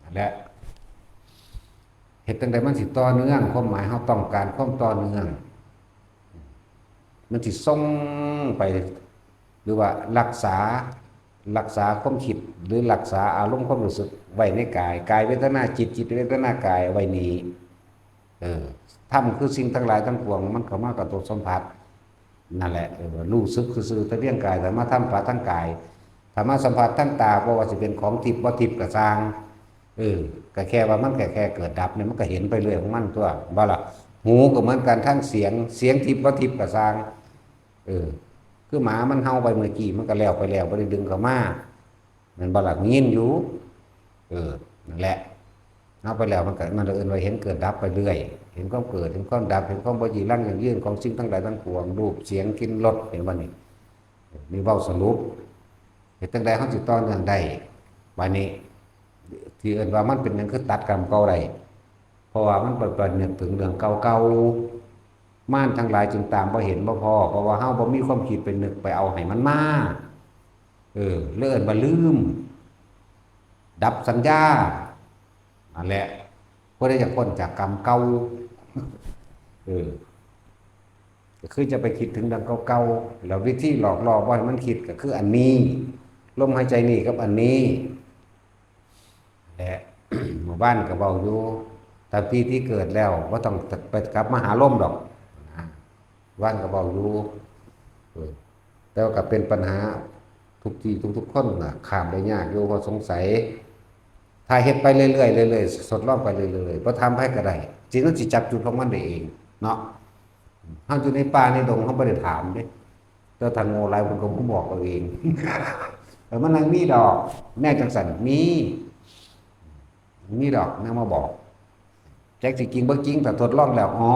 นั่นแหละ เฮ็ดจั่งใดมันสิต่อเนื่อง ความหมายเฮาต้องการความต่อเนื่อง มันสิส่งไป หรือว่ารักษา รักษาความคิด หรือรักษาอารมณ์ความรู้สึกไว้ในกาย กายเวทนาจิต จิตเวทนากายไว้นี่ เออ ธรรมคือสิ่งทั้งหลายทั้งปวง มันเข้ามากระทบสัมผัส นั่นแหละ เออ รู้สึกซื่อๆ แต่เพียงกาย แต่มาสัมผัสทางกาย ถ้ามาสัมผัสทางตา บ่ว่าสิเป็นของทิพย์บ่ทิพย์ก็ซ่าง เออ ก็แค่ว่ามันแค่ แค่เกิดดับเนี่ย มันก็เห็นไปเรื่อยของมันตั๊ว บ่ล่ะ หูก็เหมือนกัน ทั้งเสียง เสียงทิพย์บ่ทิพย์ก็ซ่าง เออ คือหมามันเห่าไปเมื่อกี้ มันก็แล้วไปแล้ว บ่ได้ดึงเข้ามา แม่นบ่ล่ะ ยินอยู่ เออ นั่นแหละ เอาไปแล้วมันก็ นั่นเอิ้นว่าเห็นเกิดดับไปเรื่อย เห็นความเกิด เห็นความดับ เห็นความบ่จีรังยั่งยืนของสิ่งทั้งหลายทั้งปวง รูป เสียง กลิ่น รส เห็นบ่นี่ นี่เว้าสรุป เฮ็ดจั่งใดเฮาสิต่อเนื่องได้ บัดนี้ ที่เอิ้นว่ามันเป็นหยังคือตัดกรรมเก่าได้ เพราะว่ามันไป ไปนึกถึงเรื่องเก่าๆ มารทั้งหลายจึงตามบ่เห็นบ่พ้อ เพราะว่าเฮาบ่มีความคิดไปนึกไปเอาให้มันมา เออ เลยเอิ้นว่าลืม ดับสัญญา นั่นแหละ ผู้ใดอยากพ้นจากกรรมเก่า เออ ก็คือจะไปคิดถึงเรื่องเก่าๆ แล้ววิธีหลอกล่อบ่ให้มันคิดก็คืออันนี้ ลมหายใจนี่กับอันนี้ และ หมู่บ้านก็เว้าอยู่ ตามที่ที่เกิดแล้วบ่ต้องไปกลับมาหาลมดอก นะ บ้านก็เว้าอยู่ เออ แต่ว่าก็เป็นปัญหาทุกที่ทุกๆคนน่ะ ข้ามได้ยากอยู่ เพราะสงสัย ถ้าเฮ็ดไปเรื่อยๆ เรื่อยๆ ทดลองไปเรื่อยๆ บ่ถามไผก็ได้ จิตมันสิจับจุดของมันได้เองเนาะ เฮาอยู่ในป่าในดง เฮาบ่ได้ถามเด้ แต่ถ้าโง่หลายเพิ่นก็มาบอกเอาเอง เออ มันนั่งมีดอก แนวจังซั่น มี มีดอก แนวมาบอก จักสิจริงบ่จริง ถ้าทดลองแล้ว อ๋อ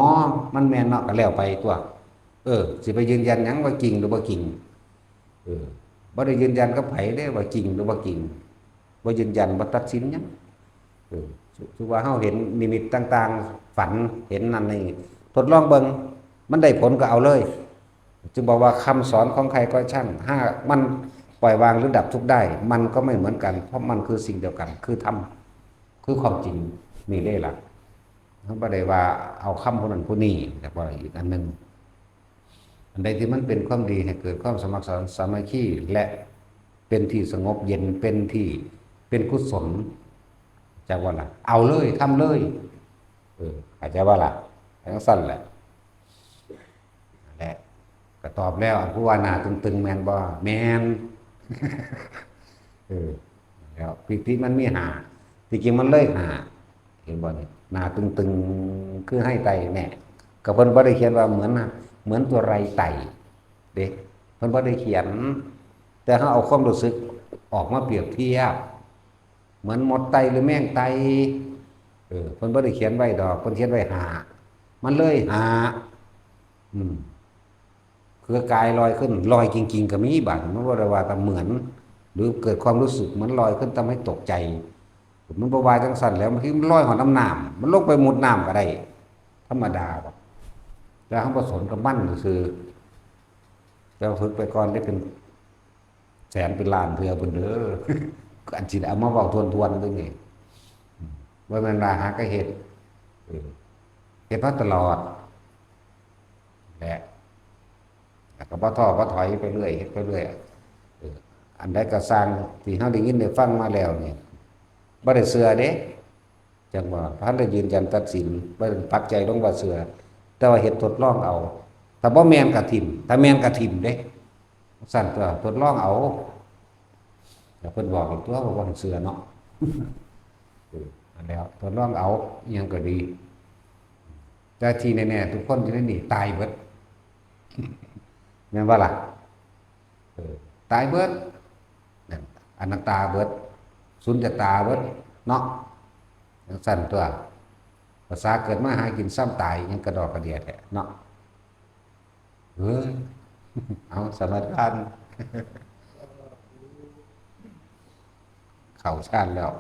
มันแม่นเนาะ ก็แล้วไปตั๊ว เออ สิไปยืนยันหยังว่าจริงหรือบ่จริง เออ บ่ได้ยืนยันกับไผเด้ว่าจริงหรือบ่จริง บ่ยืนยัน บ่ตัดสินหยัง เออ ถือว่าเฮาเห็นนิมิตต่างๆ ฝันเห็นนั่นนี่ ทดลองเบิ่ง มันได้ผลก็เอาเลย จึงบอกว่าคำสอนของใครก็ช่าง ถ้ามันปล่อยวางหรือดับทุกข์ได้ มันก็ไม่เหมือนกัน เพราะมันคือสิ่งเดียวกัน คือธรรม คือความจริง นี่เด้ล่ะ เฮาบ่ได้ว่าเอาคำผู้นั้นผู้นี้ แต่ว่าอีกอันหนึ่ง อันใดที่มันเป็นความดีให้เกิดความสมัครสมานสามัคคี และเป็นที่สงบเย็น เป็นที่ เป็นกุศล จักว่าล่ะ เอาเลย ทำเลย เออ เข้าใจบ่ล่ะ จังซั่นแหละ นั่นแหละ ก็ตอบแล้ว ผู้ว่าหน้าตึงๆ แม่นบ่ แม่น เออ แล้วปีติมันมีห้า ที่จริงมันเลยห้า เห็นบ่นี่ หน้าตึงๆ คือไฮ่ไต่แน่ ก็เพิ่นบ่ได้เขียนว่าเหมือน เหมือนตัวไรไต่เด้ เพิ่นบ่ได้เขียน แต่เฮาเอาความรู้สึกออกมาเปรียบเทียบ เหมือนมดไต่หรือแมงไต่ เออ เพิ่นบ่ได้เขียนไว้ดอก เพิ่นเขียนไว้ห้า มันเลยห้า อืม คือกายลอยขึ้น ลอยจริงๆ ก็มี บาดนี้มันบ่ได้ว่าแต่เหมือน หรือเกิดความรู้สึกเหมือนลอยขึ้นทำให้ตกใจ มันบ่ว่าจังซั่นแล้ว บางทีมันลอยฮอดน้ำน้ำ มันลงไปมุดน้ำก็ได้ ธรรมดาดอก แต่เฮาบ่สนกับมันซื่อ แต่ว่าฝึกไปก่อนได้เป็นแสนเป็นล้านเทื่อพุ้นเด้อ อันสิเอามาเว้าทวนๆ เด้อนี่ บ่แม่นว่าหาก็เฮ็ด เออ เฮ็ดมาตลอด แหละ แล้วก็บ่ท้อบ่ถอยไปเรื่อย เฮ็ดไปเรื่อย เออ อันใดก็ซ่างที่เฮาได้ยินได้ฟังมาแล้วนี่ บ่ได้เชื่อเด้ จังว่า บ่ทันได้ยืนยันตัดสิน บ่ได้ปักใจลงว่าเชื่อ แต่ว่าเฮ็ดทดลองเอา ถ้าบ่แม่นก็ถิ่ม ถ้าแม่นก็ถิ่มเด้ ซั่นตั๊ว ทดลองเอา แล้วเพิ่นบอกตั๊ว ว่าบ่ให้เชื่อเนาะ เออ นั่นแหละ ทดลองเอา อิหยังก็ดี แต่ที่แน่ๆ ทุกคนอยู่ในนี่ตายเบิด แม่นบ่ล่ะ เออ ตายเบิด นั่น อนัตตาเบิด สุญญตาเบิด เนาะ จังซั่นตั๊ว ภาษาเกิดมาหากินซ้ำตาย ยังกระดอกกระเดียแท้เนาะ เฮ้ย เอา สมาทาน เข้าฌานแล้ว